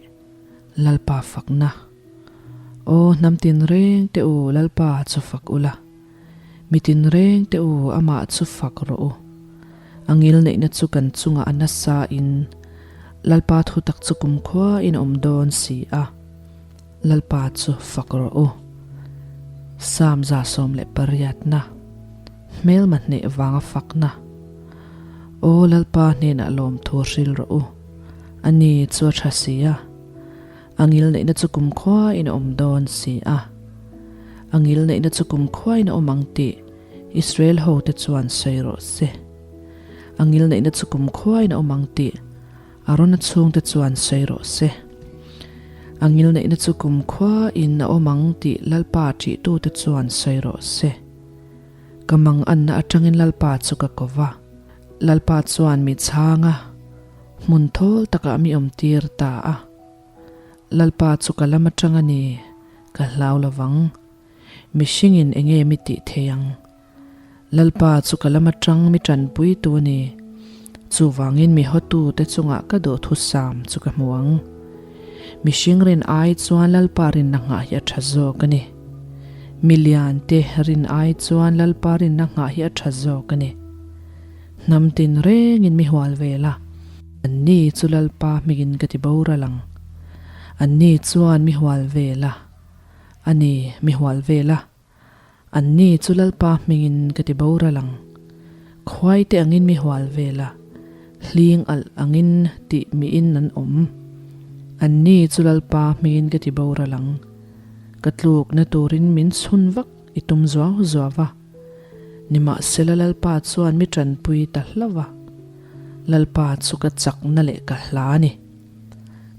Lalpa fakna. Aw hnam tinreng te u Lalpa chu fak ula, mi tinreng te u amah chu fak rawh u. A ngil neihna chu kan chungah a nasa in Lalpa thutak chu kumkhua in a awm dawn si a, Lalpa chu fak rawh u. Psalm 118 na, Hmelma hneh vanga fakna. Aw Lalpa hnenah lawmthu hril rawh u, ani chu a tha si a. A ngil neihna chu kumkhua in a awm dawn si a. A ngil neihna chu kumkhua in a awm ang tih Israel ho te chuan sawi rawh se. A ngil neihna chu kumkhua in a awm ang tih Arona chhung te chuan sawi rawh se. A ngil neihna chu kumkhua in a awm ang tih Lalpa ṭihtu te chuan sawi rawh se. Ka mang anna aṭangin Lalpa chu ka ko va. Lalpa chuan mi chhang a, hmun thawl takah mi awmtir ta a. Lalpa chu ka lam atang a ni, ka hlau lovang. Mihringin enge mi tih thei ang? Lalpa chu ka lam atang mi tanpui tu a ni, chuvangin mi hawtu te chungah ka duhthusam chu ka hmu ang. Mihring rin ai chuan Lalpa rinna nghah hi a tha zawk a ni. Mi lian te rin ai chuan Lalpa rinna nghah hi a tha zawk a ni. Hnam tin rengin mi hual vel a. Anni chu Lalpa hmingin ka ti boral ang. Anni chuan mi hual vel a. A ni, mi hual vel a. Anni chu Lalpa hmingin ka ti boral ang. Khuai te angin mi hual vel a, hling alh angin tih miin an awm. Anni chu Lalpa hmingin ka ti boral ang. Ka tlukna turin min chhun vak i tum zuau zuau va. Nimahsela Lalpa chuan mi tanpui ta hlauh a, Lalpa chu ka chakna leh ka hla a ni.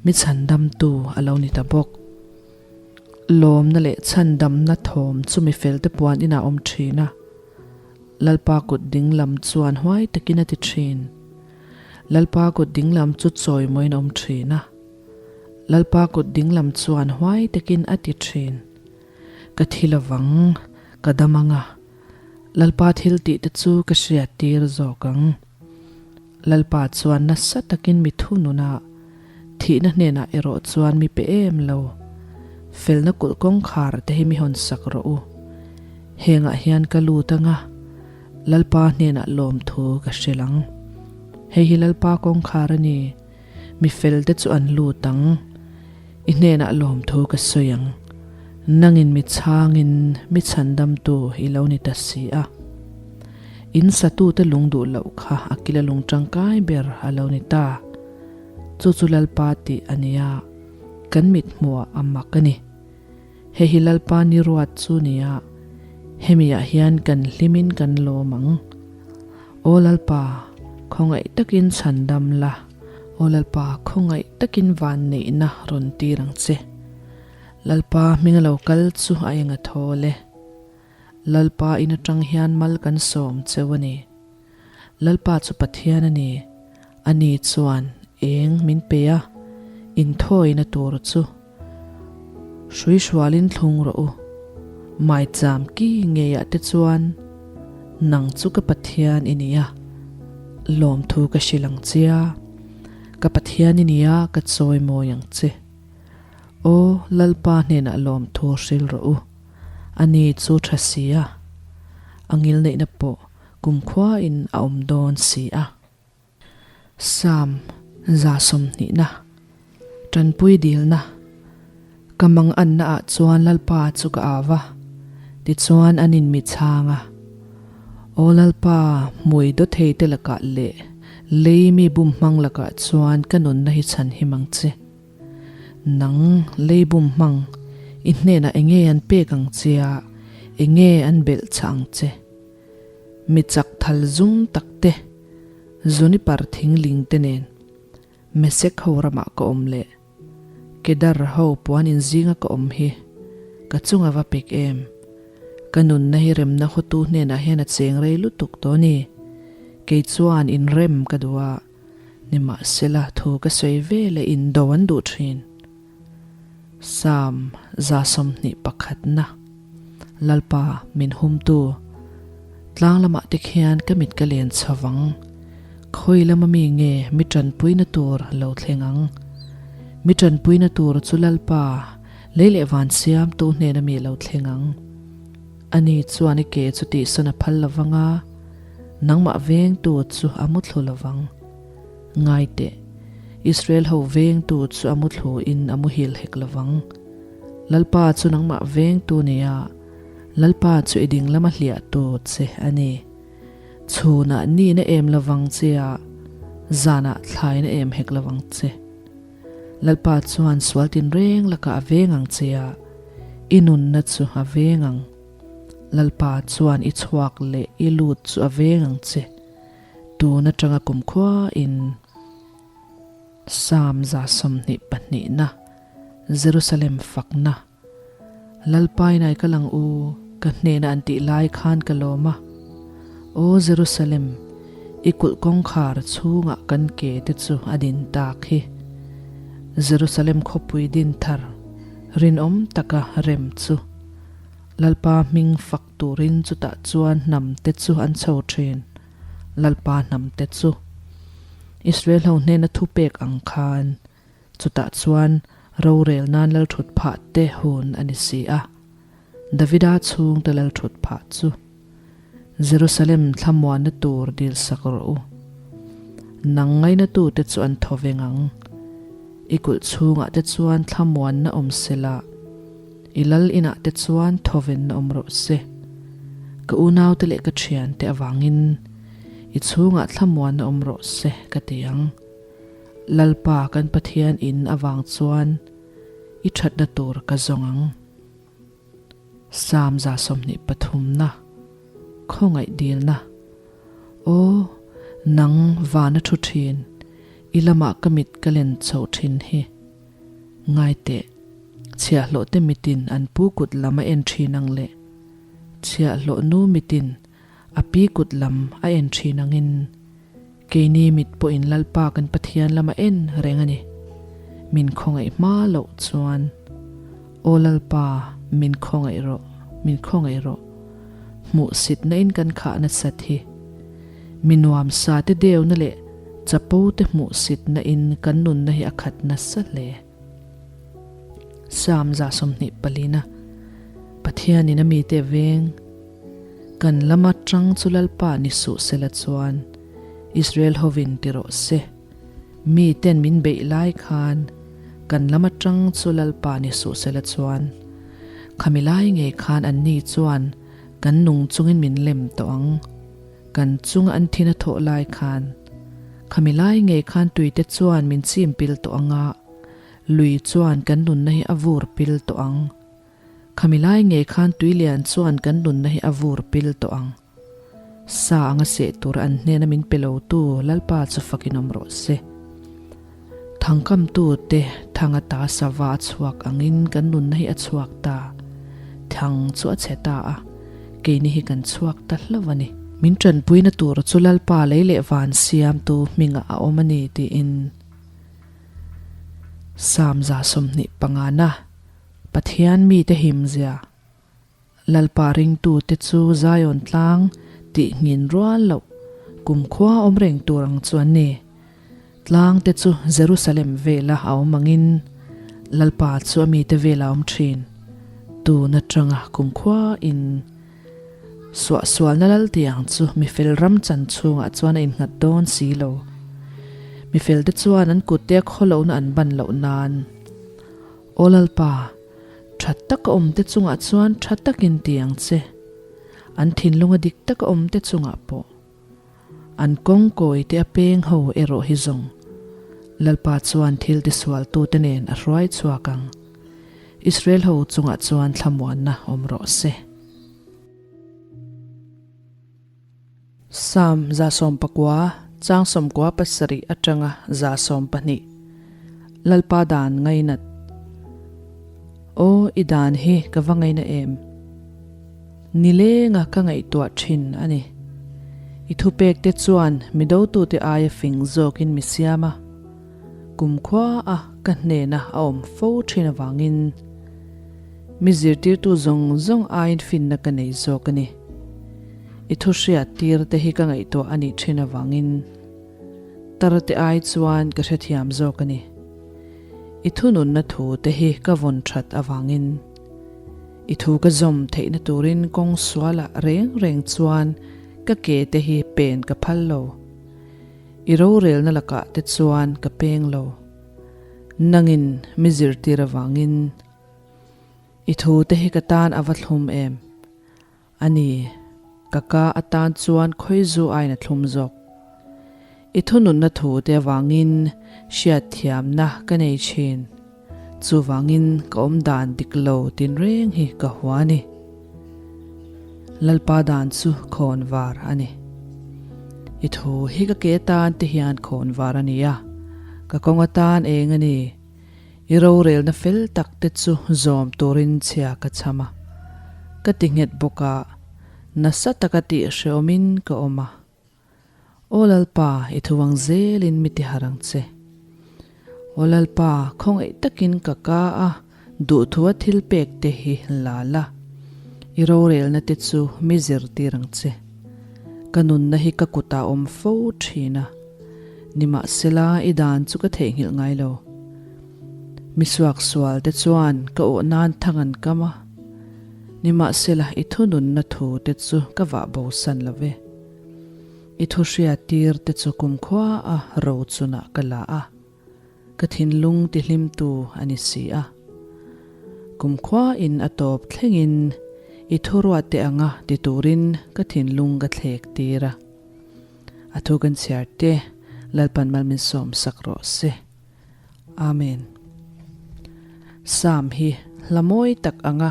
Mi chhandamtu a lo ni ta bawk. Lawmna leh chhandamna thawm chu mi felte puan inah a awm thin a, Lalpa kut dinglam chuan huai takin a ti thin. Lalpa kut dinglam chu chawimawiin a awm thin a, Lalpa kut dinglam chuan huai takin a ti thin. Ka thi lovang, ka dam ang a, Lalpa thil tih te chu ka hriat tir zawk ang. Lalpa chuan nasa takin mi thunun a, thihna hnenah erawh chuan mi pe em lo. Felna kulh kawngkhar te hi mi hawn sak rawh u. Hengah hian ka lut ang a, Lalpa hnenah lawmthu ka hrilh ang. Hei hi Lalpa kawngkhar a ni. Mi fel te chu an lut ang. I hnenah lawmthu ka sawi ang. Nangin mi chhangin mi chhandamtu i lo ni ta si a. In satute lung duh loh kha a kila lung tangkai ber a lo ni ta. Chu chu Lalpa tih a nia. Kan mit hmuhah a mak a ni. Hei hi Lalpa ni ruat chu nia. Hemiah hian kan hlimin kan lawm ang. Aw Lalpa, khawngaih takin chhandam la. Aw Lalpa, khawngaih takin vanneihna rawn tir ang che. Lalpa hming a lo kal chu a eng a thawl e. Lalpa in atang hian mal kan sawm cheu a ni. Lalpa chu Pathian a ni, ani chuan eng min pe a, inthawina tur chu. Hrui hrualin thlung rawh u. Maicham ki ngeiah te chuan nang chu ka Pathian i ni a, lawmthu ka hrilh ang che a, ka Pathian i ni a, ka chawimawi ang che. Aw, Lalpa hnenah lawmthu hrilh rawh u, ani chu tha si a, a ngilneihna pawh kumkhuain a awm dawn si a. Psalm 120. Tanpui dilna ka manganna ah chuan Lalpa chu ka au va, tichuan an in mi chhang a. Aw Lalpa, hmui dawthei te lakah leh lei mi bum hmang lakah chuan ka nunna hi chhan him ang che. Nang lei bum hmang, i hnenah enge an pek ang che a, enge an belh chah ang che? Mi chak thal zum tak te, Zunipar thingling te nen Mesek ho ramah ka awm leh Kedar ho puan in zinga ka awm hi ka chunga va pek em? Ka nunna hi remna hawtu hnenah hian a cheng rei lutuk tawh ni. Kei chuan inrem ka duh a, nimahsela thu ka sawi ve leh indo an duh thin. Psalm 21na Lalpa min humtu tlang lamah te khian ka mit ka len chho vang. Khawi lama mi nge mi tanpuina tur lo thleng ang? Mi tanpuina tur chu Lalpa lei leh van siamtu hnena mi lo thleng ang. Ani chuan i ke chu tihsawn a phal lovang a, nangmah vengtu chu a muthlu lovang. Ngai teh, Israel ho vengtu chu a muthlu in a muhil hek lovang. Lalpa chu nangmah vengtu nia, Lalpa chu i ding lama hliahtu che a ni. Chhunah nihna em lovang che a, zanah thlaina em hek lovang che. Lalpa chuan sual tinreng lakah a veng ang che a, i nunna chu a veng ang. Lalpa chuan i chhuak leh i lut chu a veng ang che. Tun atanga kumkhua in Psalm 122 na Jerusalem fakna Lalpa in ai kal ang u, ka hnena an tih lai khan ka lawm a. Aw Jerusalem, i kulh kawngkhar chhungah kan ke te chu a din tak hi. Jerusalem khawpui din thar rinawm taka rem chu Lalpa hming fak turin chutah chuan hnam te chu an chho thin, Lalpa hnam te chu. Israel ho hnena thupek ang khan chutah chuan rorel nan lalthut phah te hun a ni si a. Davida chhungte lalthut phah chu Jerusalem thlamuanna tur dil sak rawh u. Nang ngainatute chu an thaw veng ang. I kulh chhungah te chuan thlamuanna awm sela, i lal inah te chuan thawvenna awm rawh se. Ka unaute leh ka thiante avangin i chhungah thlamuanna awm rawh se ka ti ang. Lalpa kan Pathian in avang chuan i thatna tur ka zawng ang. Psalm 23 na Khawngaih dilna Aw, nang vana thu thin, i lamah ka mit ka len chhoh thin hi. Ngai teh, chhiahhlawh te mitin an pu kut lam a en thin ang leh chhiahhlawh nu mitin a pi kut lam a en thin angin keini mit pawhin Lalpa kan Pathian lam a en reng a ni. Min khawngaih hma loh chuan, Aw Lalpa, min khawngaih rawh, min khawngaih rawh. Hmuhsitna in kan khah nasat hi. Mi nuamsa te deuna leh chapo te hmuhsitna in kan nunna hi a khat nasa hle. Psalm 24 na Pathianin a mite a veng. Kan lama tang chu Lalpa ni suh sela chuan Israel hovin ti rawh se. Mi ten min beih lai khan kan lama tang chu Lalpa ni suh sela chuan khami lai ngei khan anni chuan kan nung chungin min lem tawh ang. Kan chunga an thin a thawh lai khan khami lai ngei khan tuite chuan min chim pil tawh ang a, lui chuan kan nunna hi a vur pil tawh ang. Khami lai ngei khan tui lian chuan kan nunna hi a vur pil tawh ang. Sa anga seh tur an hnena min pe lotu Lalpa chu fakin awm rawh se. Thangkamtu te thang ata sava a chhuak angin kan nunna hi a chhuak ta. Thang chu a chhe ta a, keini hi kan chhuak ta hlauh a ni. Min tanpuina tur chu Lalpa lei leh van siamtu hmingah a awm a ni tiin Psalm 25 na Pathian mite himzia Lalpa ringtute chu Zion tlang tih nghin rual loh kumkhua awm reng tur ang chu an ni. Tlang te chu Jerusalem vela a awm angin Lalpa chu a mite vela a awm thin. Tun atanga kumkhua in suahsualna lal tiang chu mifel ram chan chhungah chuan a innghat dawn si lo. Mifelte chuan an kutte a khawlohna an ban loh nan. Aw Lalpa, tha taka awmte chungah chuan tha takin ti ang che. An thinlunga dik taka awmte chungah pawh. An kawng kawite a peng ho erawh hi zawng. Lalpa chuan thil tisualtute nen a hruai chhuak ang. Israel ho chungah chuan thlamuanna awm rawh se. Psalm 119, chang 97 atanga 120. Lalpa dan ngainat. Aw, i dan hi ka va ngaina em? Nilenga ka ngaihtuah thin a ni. I thupekte chuan mi dotute aia fing zawkin mi siam a, kumkhua a ka hnena a awm fo thin avangin mi zirtirtu zawng zawng aiin finna ka nei zawk a ni. I thu hriat tir te hi ka ngaihtuah a nih thin avangin tar te ai chuan ka hrethiam zawk a ni. I thununna thu te hi ka vawn that avangin I thu ka zawm theihna turin kawng sualah reng reng chuan ka ke te hi pen ka phal lo. I rorelna lakah te chuan ka peng lo. Nangin mi zirtir avangin i thu te hi ka tan a va thlum em? A ni, ka ka atan chuan khawizu aiin a thlum zawk. I thununna thu te avangin hriatthiamna ka nei thin. Chuvangin ka awmdan dik lo tinreng hi ka hua a ni. Lalpa dan chu khawn var a ni. I thu hi ka ke atan te hian khawn var a ni a, ka kawng atan eng a ni. I rorelna fel tak te chu zawm turin chhia ka chham a, ka ti nghet bawk a, nasa taka tih hrehawmin ka awm a. Aw Lalpa, i thu ang zelin mi ti harh ang che. Aw Lalpa, khawngaih takin ka ka a, duhthua thil pek te hi la la. I rorelna te chu mi zirtir ang che. Ka nunna hi ka kutah awm fo thin a, nimahsela i dan chu ka theihnghilh ngai lo. Mi suaksual te chuan ka awh nan thang an kam a, nimahsela i thununna thu te chu ka vah bosan lo ve. I thu hriattir te chu kumkhua a ro chunah ka la a, ka thinlung tihlimtu a ni si a. Kumkhua in a tawp thlengin i thuruat te anga ti turin ka thinlung ka thlek tir a. A thu kan chhiar te Lalpan malminsawm sak rawh se. Amen. Psalm hi hla mawi tak anga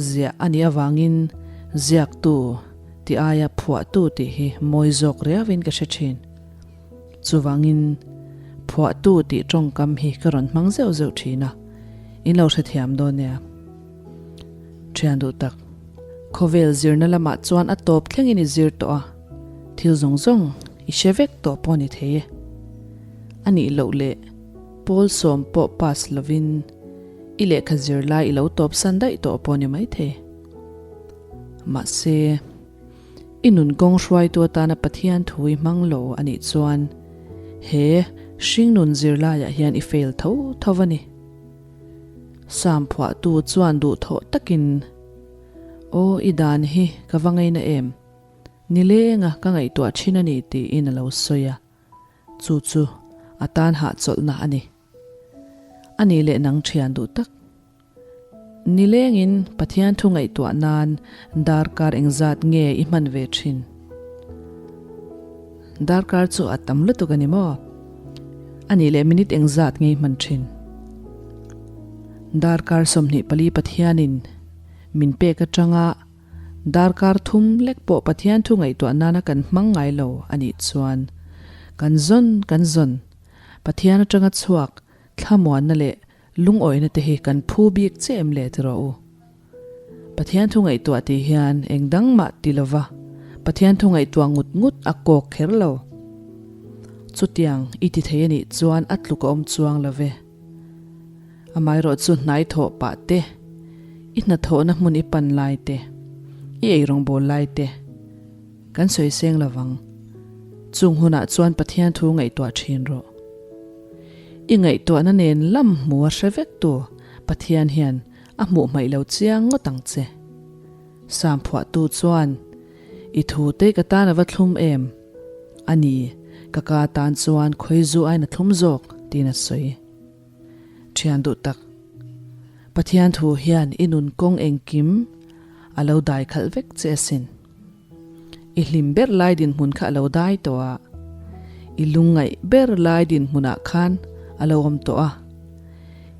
ziah a nih avangin ziaktu tih aia phuahtu tih hi mawi zawk riauin ka hre thin. Chuvangin phuahtu tih tawngkam hi ka rawn hmang zeuh zeuh thin a, in lo hrethiam dawn nia. Thian duh tak, khawvel zirna lamah chuan a tawp thlengin i zir tawh a, thil zawng zawng i hre vek tawh pawh a ni thei e. A nih loh leh pawl sawm pawh pass lovin i lehkha zir lai i lo tawp san daih tawh pawh a ni maithei. Mahse, i nun kawng hruaitu atana Pathian thu i hmang lo a nih chuan he hringnun zirlaiah hian i fail tho tho a ni. Sam phuahtu chuan duhthawh takin, Aw, i dan hi ka va ngaina em? Nilenga ka ngaihtuah thin a ni tiin a lo sawi a. Chu chu a tan hahchawlhna a ni. A nih leh nang thian duh tak. Nilengin Pathian thu ngaihtuah nan darkar engzat nge i hman ve thin? Darkar chu a tam lutuk a ni maw? A nih leh minute engzat nge i hman thin? Darkar 24 Pathianin min pek atanga Darkar thum lek pawh Pathian thu ngaihtuah nana kan hmang ngai lo a nih chuan kan zawn kan zawn Pathian atanga chhuak thlamuanna leh lungawihna te hi kan phu bik che em le ti rawh u. Pathian thu ngaihtuah tih hian eng dang mah ti lova Pathian thu ngaihtuah ngut ngut a kawk kher lo. Chutiang i ti thei a nih chuan a tluk a awm chuang lo ve. Amaherawh chu hnai thawh pah te, i hnathawhna hmun i pan lai te, i eirawngbawl lai te kan sawi seng lo vang. Chung hunah chuan Pathian thu ngaihtuah thin rawh. I ngaihtuahna nen lam hmu a hre vek tu Pathian hian a hmuh hmaih lo chiang ngawt ang che. Sam phuahtu chuan, I thu te ka tan a va thlum em? A ni, Ka ka tan chuan khawizu aiin a thlum zawk, tiin a sawi. Thian duh tak, Pathian thu hian i nun kawng engkim a lo dai khalh vek che asin. I hlim ber lai dinhmun kha a lo dai tawh a, i lungngaih ber lai dinhmunah khan a lo awm tawh a,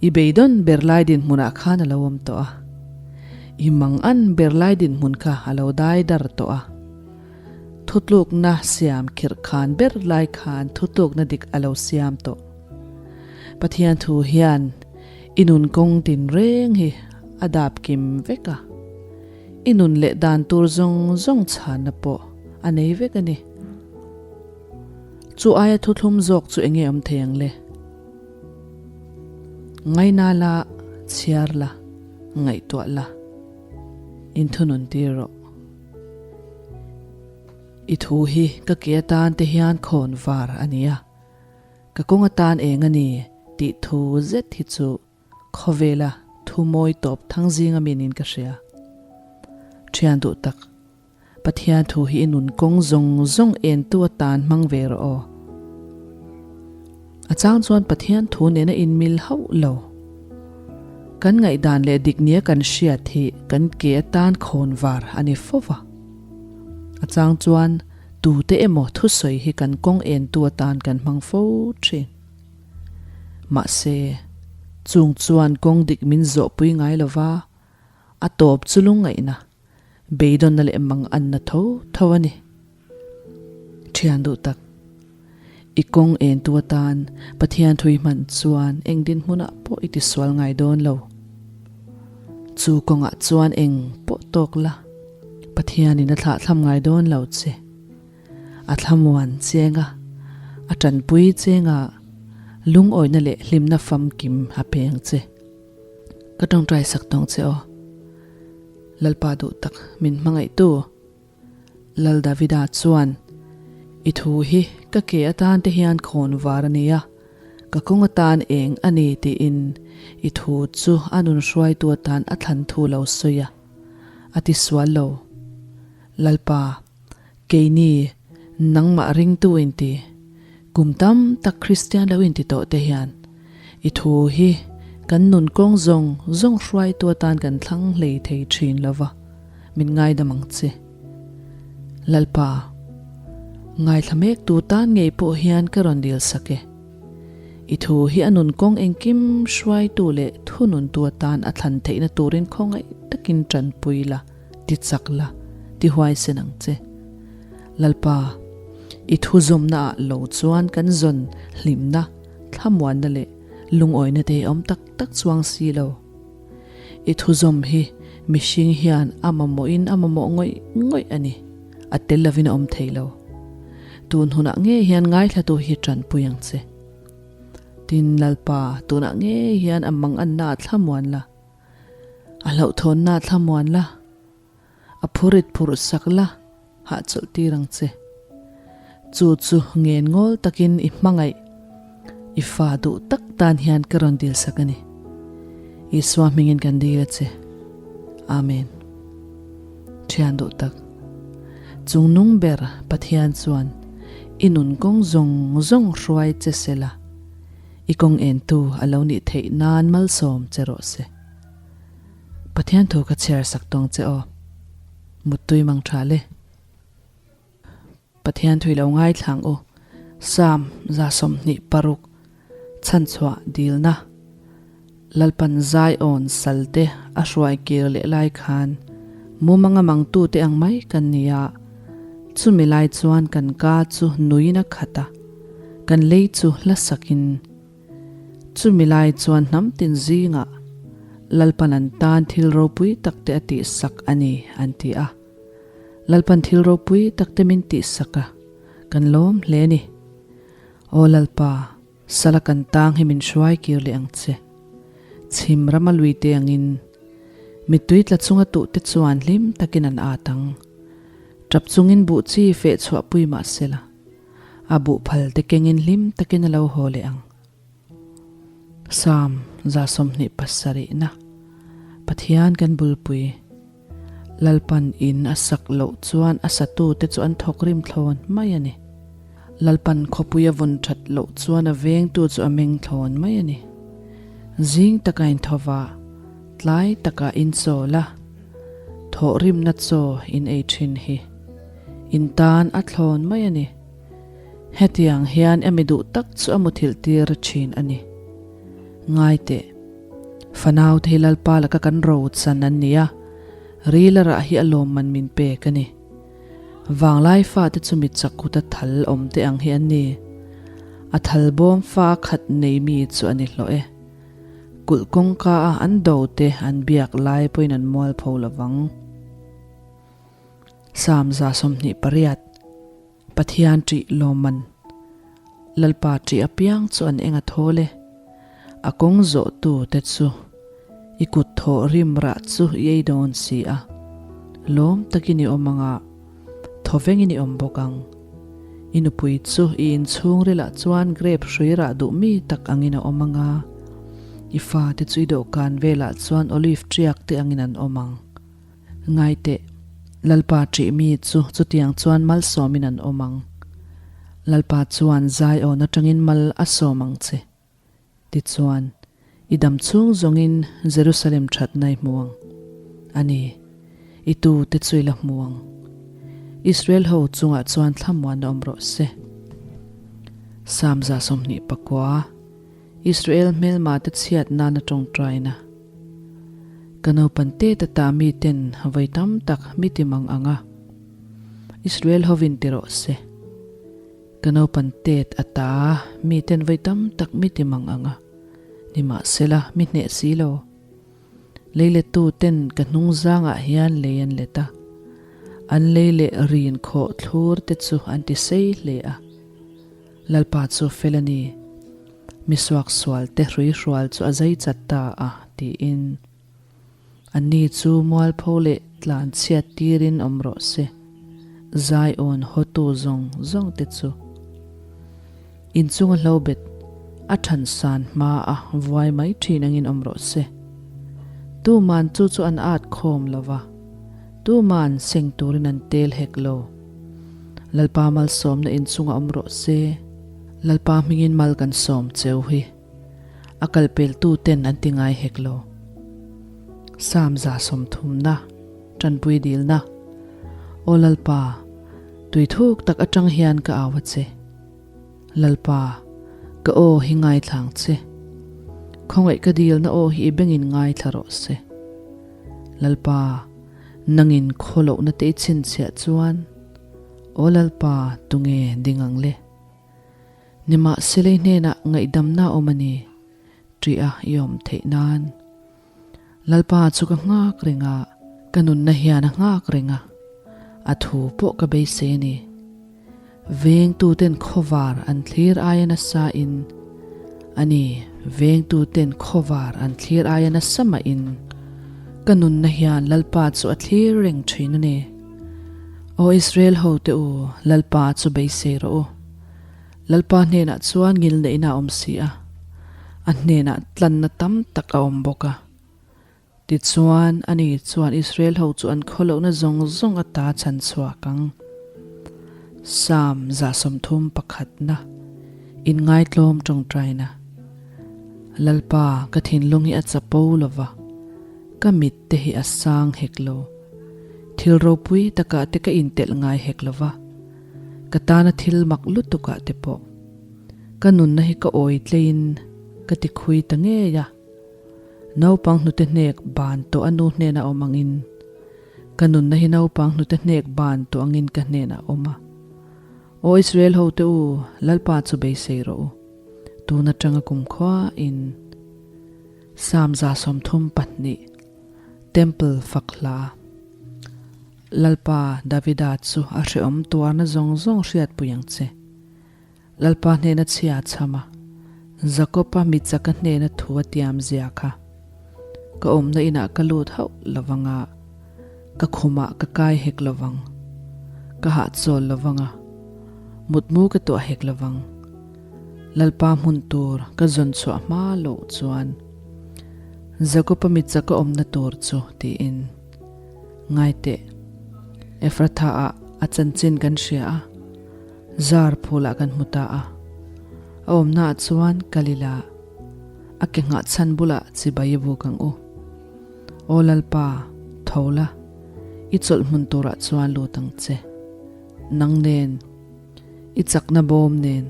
i beidawn ber lai dinhmunah khan a lo awm tawh a, i mangan ber lai dinhmun kha a lo dai dar tawh a. Thutlukna siam khirh khan ber lai khan thutlukna dik a lo siam tawh. Pathian thu hian i nun kawng tinreng hi a dap kim vek a. I nun leh dan tur zawng zawng chhanna pawh a nei vek a ni. Chu aia thuthlum zawk chu enge awm thei ang le? Ngaina la, chhiar la, ngaihtuah la, inthunun tir rawh. I thu hi ka ke atan te hian khawn var a ni a, ka kawng atan eng a ni tih thu zet hi chu Khawvela thu mawi tawp thang zinga mi niin ka hria. Thian duh tak, Pathian thu hi i nun kawng zawng zawng entu atan hmang ve rawh aw. A chang chuan Pathian thu nena inmil hauh lo. Kan ngaihdan leh dik nia kan hriat hi kan ke atan khawn var a ni fo va. A chang chuan tute emaw thusawi hi kan kawng entu atan kan hmang fo thin. Mahse, chung chuan kawng dik min zawhpui ngai lo va, a tawp chu lungngaihna, beidawnna leh manganna tho tho a ni. Thian duh tak, i kawng entu atan Pathian thui hman chuan eng dinhmunah pawh i tisual ngai dawn lo. Chu kawngah chuan eng pawh tawk la, Pathianin a thlahthlam ngai dawn lo che. A thlamuan chenga, a tanpui chenga lungawina leh hlimna famkim a peng che. Ka tawngtai sak tawng che aw. Lalpa duh tak min hmangaihtu. Lal Davida chuan, I thu hi ka ke atan te hian khawn var a nia, ka kawng atan eng a ni tiin i thu chu a nun hruaitu atan a thlan thu lo sawi a, a ti sual lo. Lalpa. Keini, nangmah ringtu inti, kum tam tak Kristian lo inti tawh te hian i thu hi kan nun kawng zawng zawng hruaitu atan kan thlang hlei thei thin lo va, min ngaidam ang che. Lalpa, ngaithla mektu tan ngei pawh hian ka rawn dil sak e. I thu hi a nun kawng engkim hruaitu leh thununtu atan a thlan theihna turin khawngaih takin tanpui la. Ti chak la, ti huaisen ang che. Lalpa, i thu zawmna ah lo chuan kan zawn hlimna, thlamuanna leh lungawina te hi awm tak tak chuang si lo. I thu zawm hi mihring hian a mamawhin a mamawh ngawih ngawih a ni, a tel lovin a awm thei lo. Tun hunah ngei hian ngaithlatu hi tanpui ang che. Tin, Lalpa, tunah ngei hian a manganna ah thlamuan la. A hlauhthawnna thlamuan la, a phurit phurh sak la, hahchawlh tir ang che. Chu chu ngen ngawl takin i hmangaih, i fa duh tak tan hian ka rawn dil sak a ni. Isua hmingin kan dil a che. Amen. Thian duh tak, chung nung ber Pathian chuan i nun kawng zawng zawng hruai che se la, I kawng entu a lo nih theih nan malsawm che rawh se. Pathian thu ka chhiar sak tawng che aw. Muttui mang tha le. Pathian thui lo ngaithlang u. Psalm 26 Chhanchhuah dilna Lalpan Zion salte a hruai kir leh lai khan mumanga mangtute ang mai kan ni a, chumi lai chuan kan ka chu nuin a khat a, kan lei chu hla sakin. Chumi lai chuan hnam tin zingah Lalpan an tan thil ropui takte a tihsak a ni, an ti a. Lalpan thil ropui takte min tihsak a, kan lawm hle a ni. Aw Lalpa! Sala kan tang hi min hruai kir leh ang che. Chhim rama lui te angin mittui tla chunga tuh te chuan hlim takin an at ang. Tap chungin buh chi feh chhuah pui mah sela, a buh phal te kengin hlim takin a lo haw leh ang. Psalm 27 na Pathian kan bulpui. Lalpan in a sak loh chuan a satute chu an thawk rim thlawn mai a ni. Lalpan khawpui a vawn that loh chuan a vengtu chu a meng thlawn mai a ni. Zing taka inthawva, tlai taka inchawl a, thawhrimna chaw in ei thin hi in tan a thlawn mai a ni. Hetiang hian emi duh tak chu a muthilh tir thin a ni. Ngai teh, fanau te hi Lalpa laka kan ro chan an ni a, ril a rah hi a lawmman min pek a ni. Vanglai fate chu mi chak kuta thal awm te ang hi an ni. A thal bawm fa khat nei mi chu a ni hlawh e. Kulh kawngka a an do te an biak lai pawhin an mualpho lovang. Psalm 28. Pathian ṭih lawmman Lalpa ṭih apiang chu an eng a thawl e. A kawng zawhtu te chu i kut thawh rim rah chu i ei dawn si a. Lawm takin i awm ang a, thawvengin i awm bawk ang. I nupui chu i inchhungrilah chuan grape hrui rah duh mi tak angin a awm ang a, i fate chu i dawhkan velah chuan olive ṭiak te angin an awm ang. Ngai teh, Lalpa ṭih mi chu chutiang chuan malsawmin an awm ang. Lalpa chuan Zion aṭangin mal a sawm ang che. Tichuan, i dam chhung zawngin Jerusalem ṭhatna i hmu ang. A ni, i tute chu i la hmu ang. Israel ho chungah chuan thlamuan a awm rawh se. Psalm 29. Israel hmelmate chhiat nana tawngtaina. Ka naupan te ta ta mi ten vawi tam tak mi ti mang ang a, Israel hovin ti rawh se. Ka naupan tet a ta mi ten vawi tam tak mi ti mang ang a, nimahsela mi hneh si lo. Leilettu ten ka hnung zangah hian lei an let a, an lei leh rin khawh thlur te chu an ti sei hle a. Lalpa chu fel a ni. Mi suaksual te hruihrual chu a zai chat ta a, tiin. Anni chu mualpho leh tlan chhiat tirin awm rawh se. Zion hawtu zawng zawng te chu inchunga hlobet a than san hma a vuai mai thin angin awm rawh se. Tuman chu chu an at khawm lo va, tuman seng turin an tel hek lo. Lalpa malsawmna inchunga awm rawh se. Lalpa hmingin mal kan sawm cheu hi a kalpeltu ten an ti ngai hek lo. Psalm 130na, Tanpui dilna, Aw Lalpa, tui thuk tak atang hian ka au a che. Lalpa, ka aw hi ngaithla ang che. Khawngaih ka dilna aw hi i bengin ngaithla rawh se. Lalpa, nangin khawlohna te i chhinchhiah chuan, Aw Lalpa, tunge ding ang le? Nimahsela i hnenah ngaihdamna a awm a ni, ṭih a i awm theih nan. Lalpa chu ka nghak reng a, ka nunna hian a nghak reng a, a thu pawh ka beisei a ni. Vengtuten khawvar an thlir aia nasa in, a ni, vengtuten khawvar an thlir aia nasa mah in, ka nunna hian Lalpa chu a thlir reng ṭhin a ni. Aw Israel hote u, Lalpa chu beisei rawh u. Lalpa hnenah chuan ngilneihna a awm si a, a hnenah tlanna tam tak a awm bawk a. Tichuan, ani chuan Israel ho chu an khawlohna zawng zawng ata chhan chhuak ang. Psalm 31na, Inngaitlawm tawngtaina. Lalpa, ka thinlung hi a chapo lo va, ka mit te hi a sang hek lo. Thil ropui takah te ka intelh ngai hek lo va, ka tana thil mak lutukah te pawh. Ka nunna hi ka awi tleiin ka ti khui ta ngei a. Naupang hnute hnek ban tawh a nu hnenah awm angin, ka nunna hi naupang hnute hnek ban tawh angin ka hnenah awm a. Aw Israel hote u, Lalpa chu beisei rawh u. Tun atanga kumkhua in Psalm 32 Temple fak hla. Lalpa Davida chu a hrehawm tuarna zawng zawng hriatpui ang che. Lalpa hnena chhia a chham a, Jakob-a mi chaka hnena thu a tiam zia kha. Ka awmna inah ka lut hauh lo vang a, ka khumah ka kai hek lo vang. Ka hahchawl lo vang a, mutmu ka tuah hek lo vang. Lalpa hmun tur ka zawn chhuah hma loh chuan Jakob-a mi chaka awmna tur chu tiin. Ngai teh, Ephratha-ah a chanchin kan hria a. Zar phulah kan hmu ta a. A awmnaah chuan kal ila, a ke nghah chhan bulah chibai i buk ang u. Aw Lalpa, tho la, i chawlh hmun turah chuan lut ang che. Nang nen, i chakna bawm nen,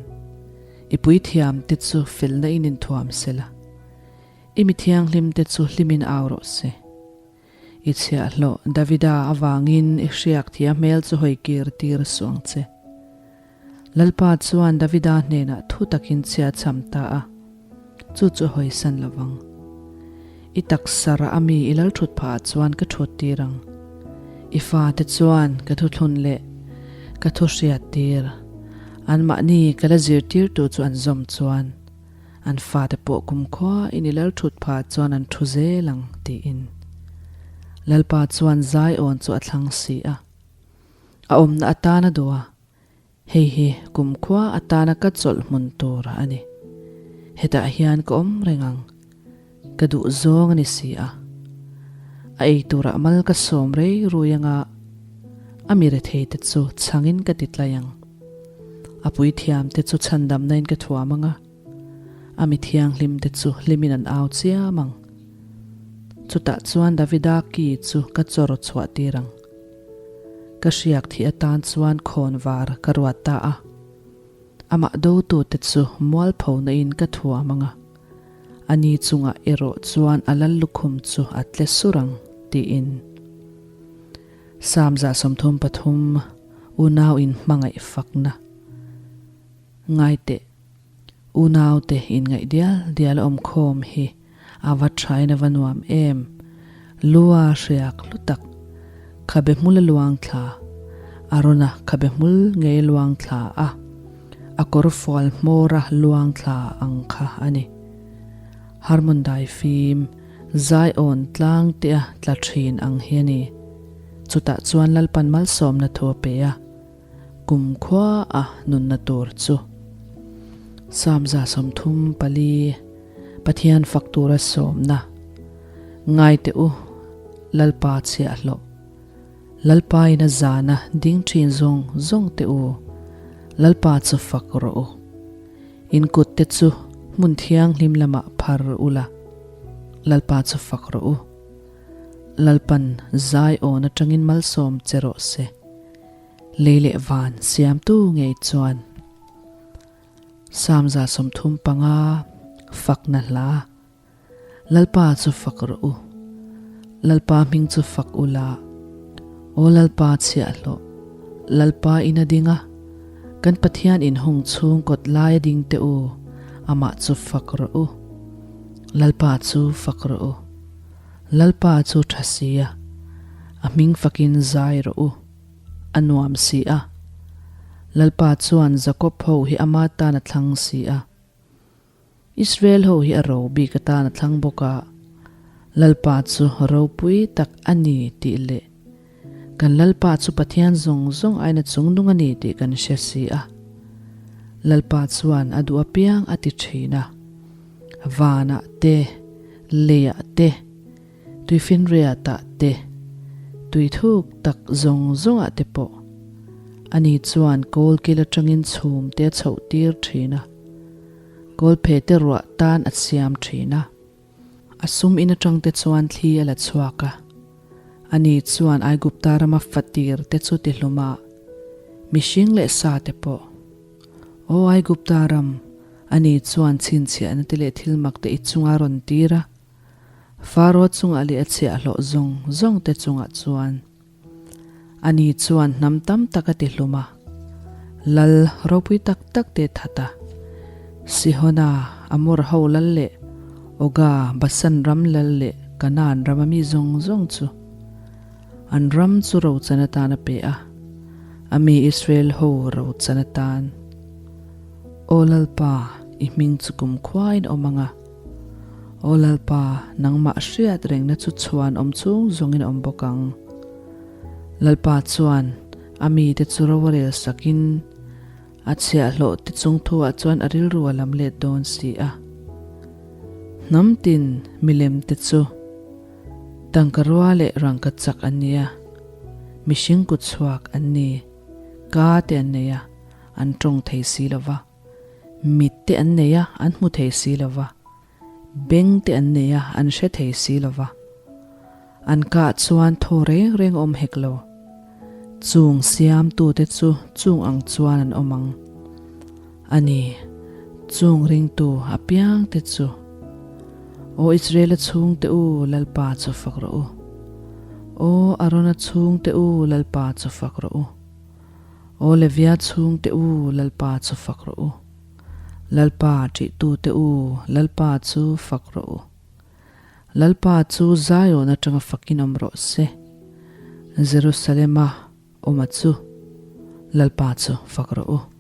i puithiam te chu felna in inthuam sela, i mi thianghlim te chu hlimin au rawh se. I chhiahhlawh Davida avangin i hriak thia hmel chu hawi kir tir suh ang che. Lalpa chuan Davida hnenah thu takin chhia cham ta a, chu chu a hawisan lo vang. I taksa rah a mi i lal thut phah ah chuan ka thut tir ang. I fate chuan ka thuthlun leh ka thu hriat tir, anmahni ka la zirtirtu chu an zawm chuan an fate pawh kumkhua in i lal thut phah chuan an thu zel ang, tiin. Lalpa chuan Zion chu a thlang si a. A awmna atana duh a, hei hi kumkhua atana ka chawlh hmun tur a ni. Hetah hian ka awm reng ang, ka duh zawng a ni si a. A ei turah mal ka sawm rei rui anga a mi rethei te chu chhangin ka ti tlai ang. A puithiam te chu chhandamna in ka thuam anga, a mi thianghlim te chu hlimin an au chiam ang. Chutah chuan Davida ki chu ka chawr chhuah tir ang. Ka hriak thih atan chuan khawn var ka ruat ta a, amah dotute chu mualphona in ka thuam ang a, ani chungah erawh chuan a lal lukhum chu a tle sur ang, tiin. Psalm 133, Unau in hmangaih fakna. Ngaiteh. Unaute inngaih dial dial a awm khawm hi a va thain a va nuam em. Lua hriak hlu tak, khabe hmul a luang thla, Arona khabe hmul ngei luang thla a, a kawr fual hmawra luang thla ang kha a ni. Harmon dai fim, Zion tlang te a tla thin ang hi a ni. Chutah chuan Lalpan malsawmna thu a pe a. Kumkhua a nunna tur chu. Psalm 34, Pathian fak tura sawmna. Ngai teh u, Lalpa chhiahhlawh. Lalpa in a zana ding thin zawng zawng teh u, Lalpa chu fak rawh u. In kut te chu hmun thianghlim lamah phar ula, Lalpa chu fak rawh u. Lalpan zai awn atangin malsawm che rawh se. Lei leh van siamtu ngei chuan Psalm 35 fakna hla Lalpa chu fak rawh u, Lalpa hming chu fak u la, Aw Lalpa chhiahhlawh, Lalpa in a ding a, kan Pathian in hung chhung kawt lai a ding teh u, amah chu fak rawh u. Lalpa chu fak rawh u. Lalpa chu tha si a, a hming fakin zai rawh u. A nuam si a. Lalpa chuan Jakob ho hi ama tan a thlang si a. Israel ho hi a ro bik atan a thlang bawk a. Lalpa chu ropui tak a ni tih leh kan Lalpa chu Pathian zawng zawng aiin a chungnung a ni tih kan hre si a. Lalpa chuan a duh apiang a ti thin a. Vanah te, leiah te, Tuifinriatah te, tui thuk tak zawng zawngah te pawh ani chuan kawlkil atangin chhum te a chhoh tir thin a, kawlphe te ruah tan a siam thin a. A sum in atang te chuan thli a la chhuak a, ani chuan Aigupta rama fatir te chu ti hlum a, mihring leh sa te pawh. Aw Aigupta ram, ani chuan chhinchhiahna te leh thil mak te i chunga rawn tir a. Faro chungah leh a chhiahhlawh zawng zawng te chungah chuan ani chuan hnam tam tak a ti hlum a, lal ropui tak tak te that a, Sihona, Amor ho lal leh Oga, Basan ram lal leh Kanaan rama mi zawng zawng chu an ram chu rochan atan a pe a, a mi Israel ho rochan atan. Aw Lalpa, i hming chu kumkhuain awm ang a. Aw Lalpa, nangmah hriat rengna chu chhuan awm chung zawngin a awm bawk ang. Lalpa chuan a mite chu ro a rel sakin a chhiahhlawh te chung thuah chuan a rilru a lam let dawn si a. Hnam tin milem te chu tangka rua leh rangka chak an ni a, mihring kut chhuak an ni, ka te an nei a. an tawng thei si lo va, mit te an nei a, an hmu thei si lo va, beng te an nei a, an hre thei si lo va. An kah chuan thaw reng reng awm hek lo. Chung siamtute chu chung ang chuan an awm ang. A ni, chung ringtu apiangte chu. Aw Israela chhungte u, Lalpa chu fak rawh u. Aw Arona chhungte u, Lalpa chu fak rawh u. Aw Levia chhungte u, Lalpa chu fak rawh u. Lalpa ṭihtute u, Lalpa chu fak rawh u. Lalpa chu Zion aṭanga fakin awm rawh se. Jerusalema awma chu Lalpa chu fak rawh u.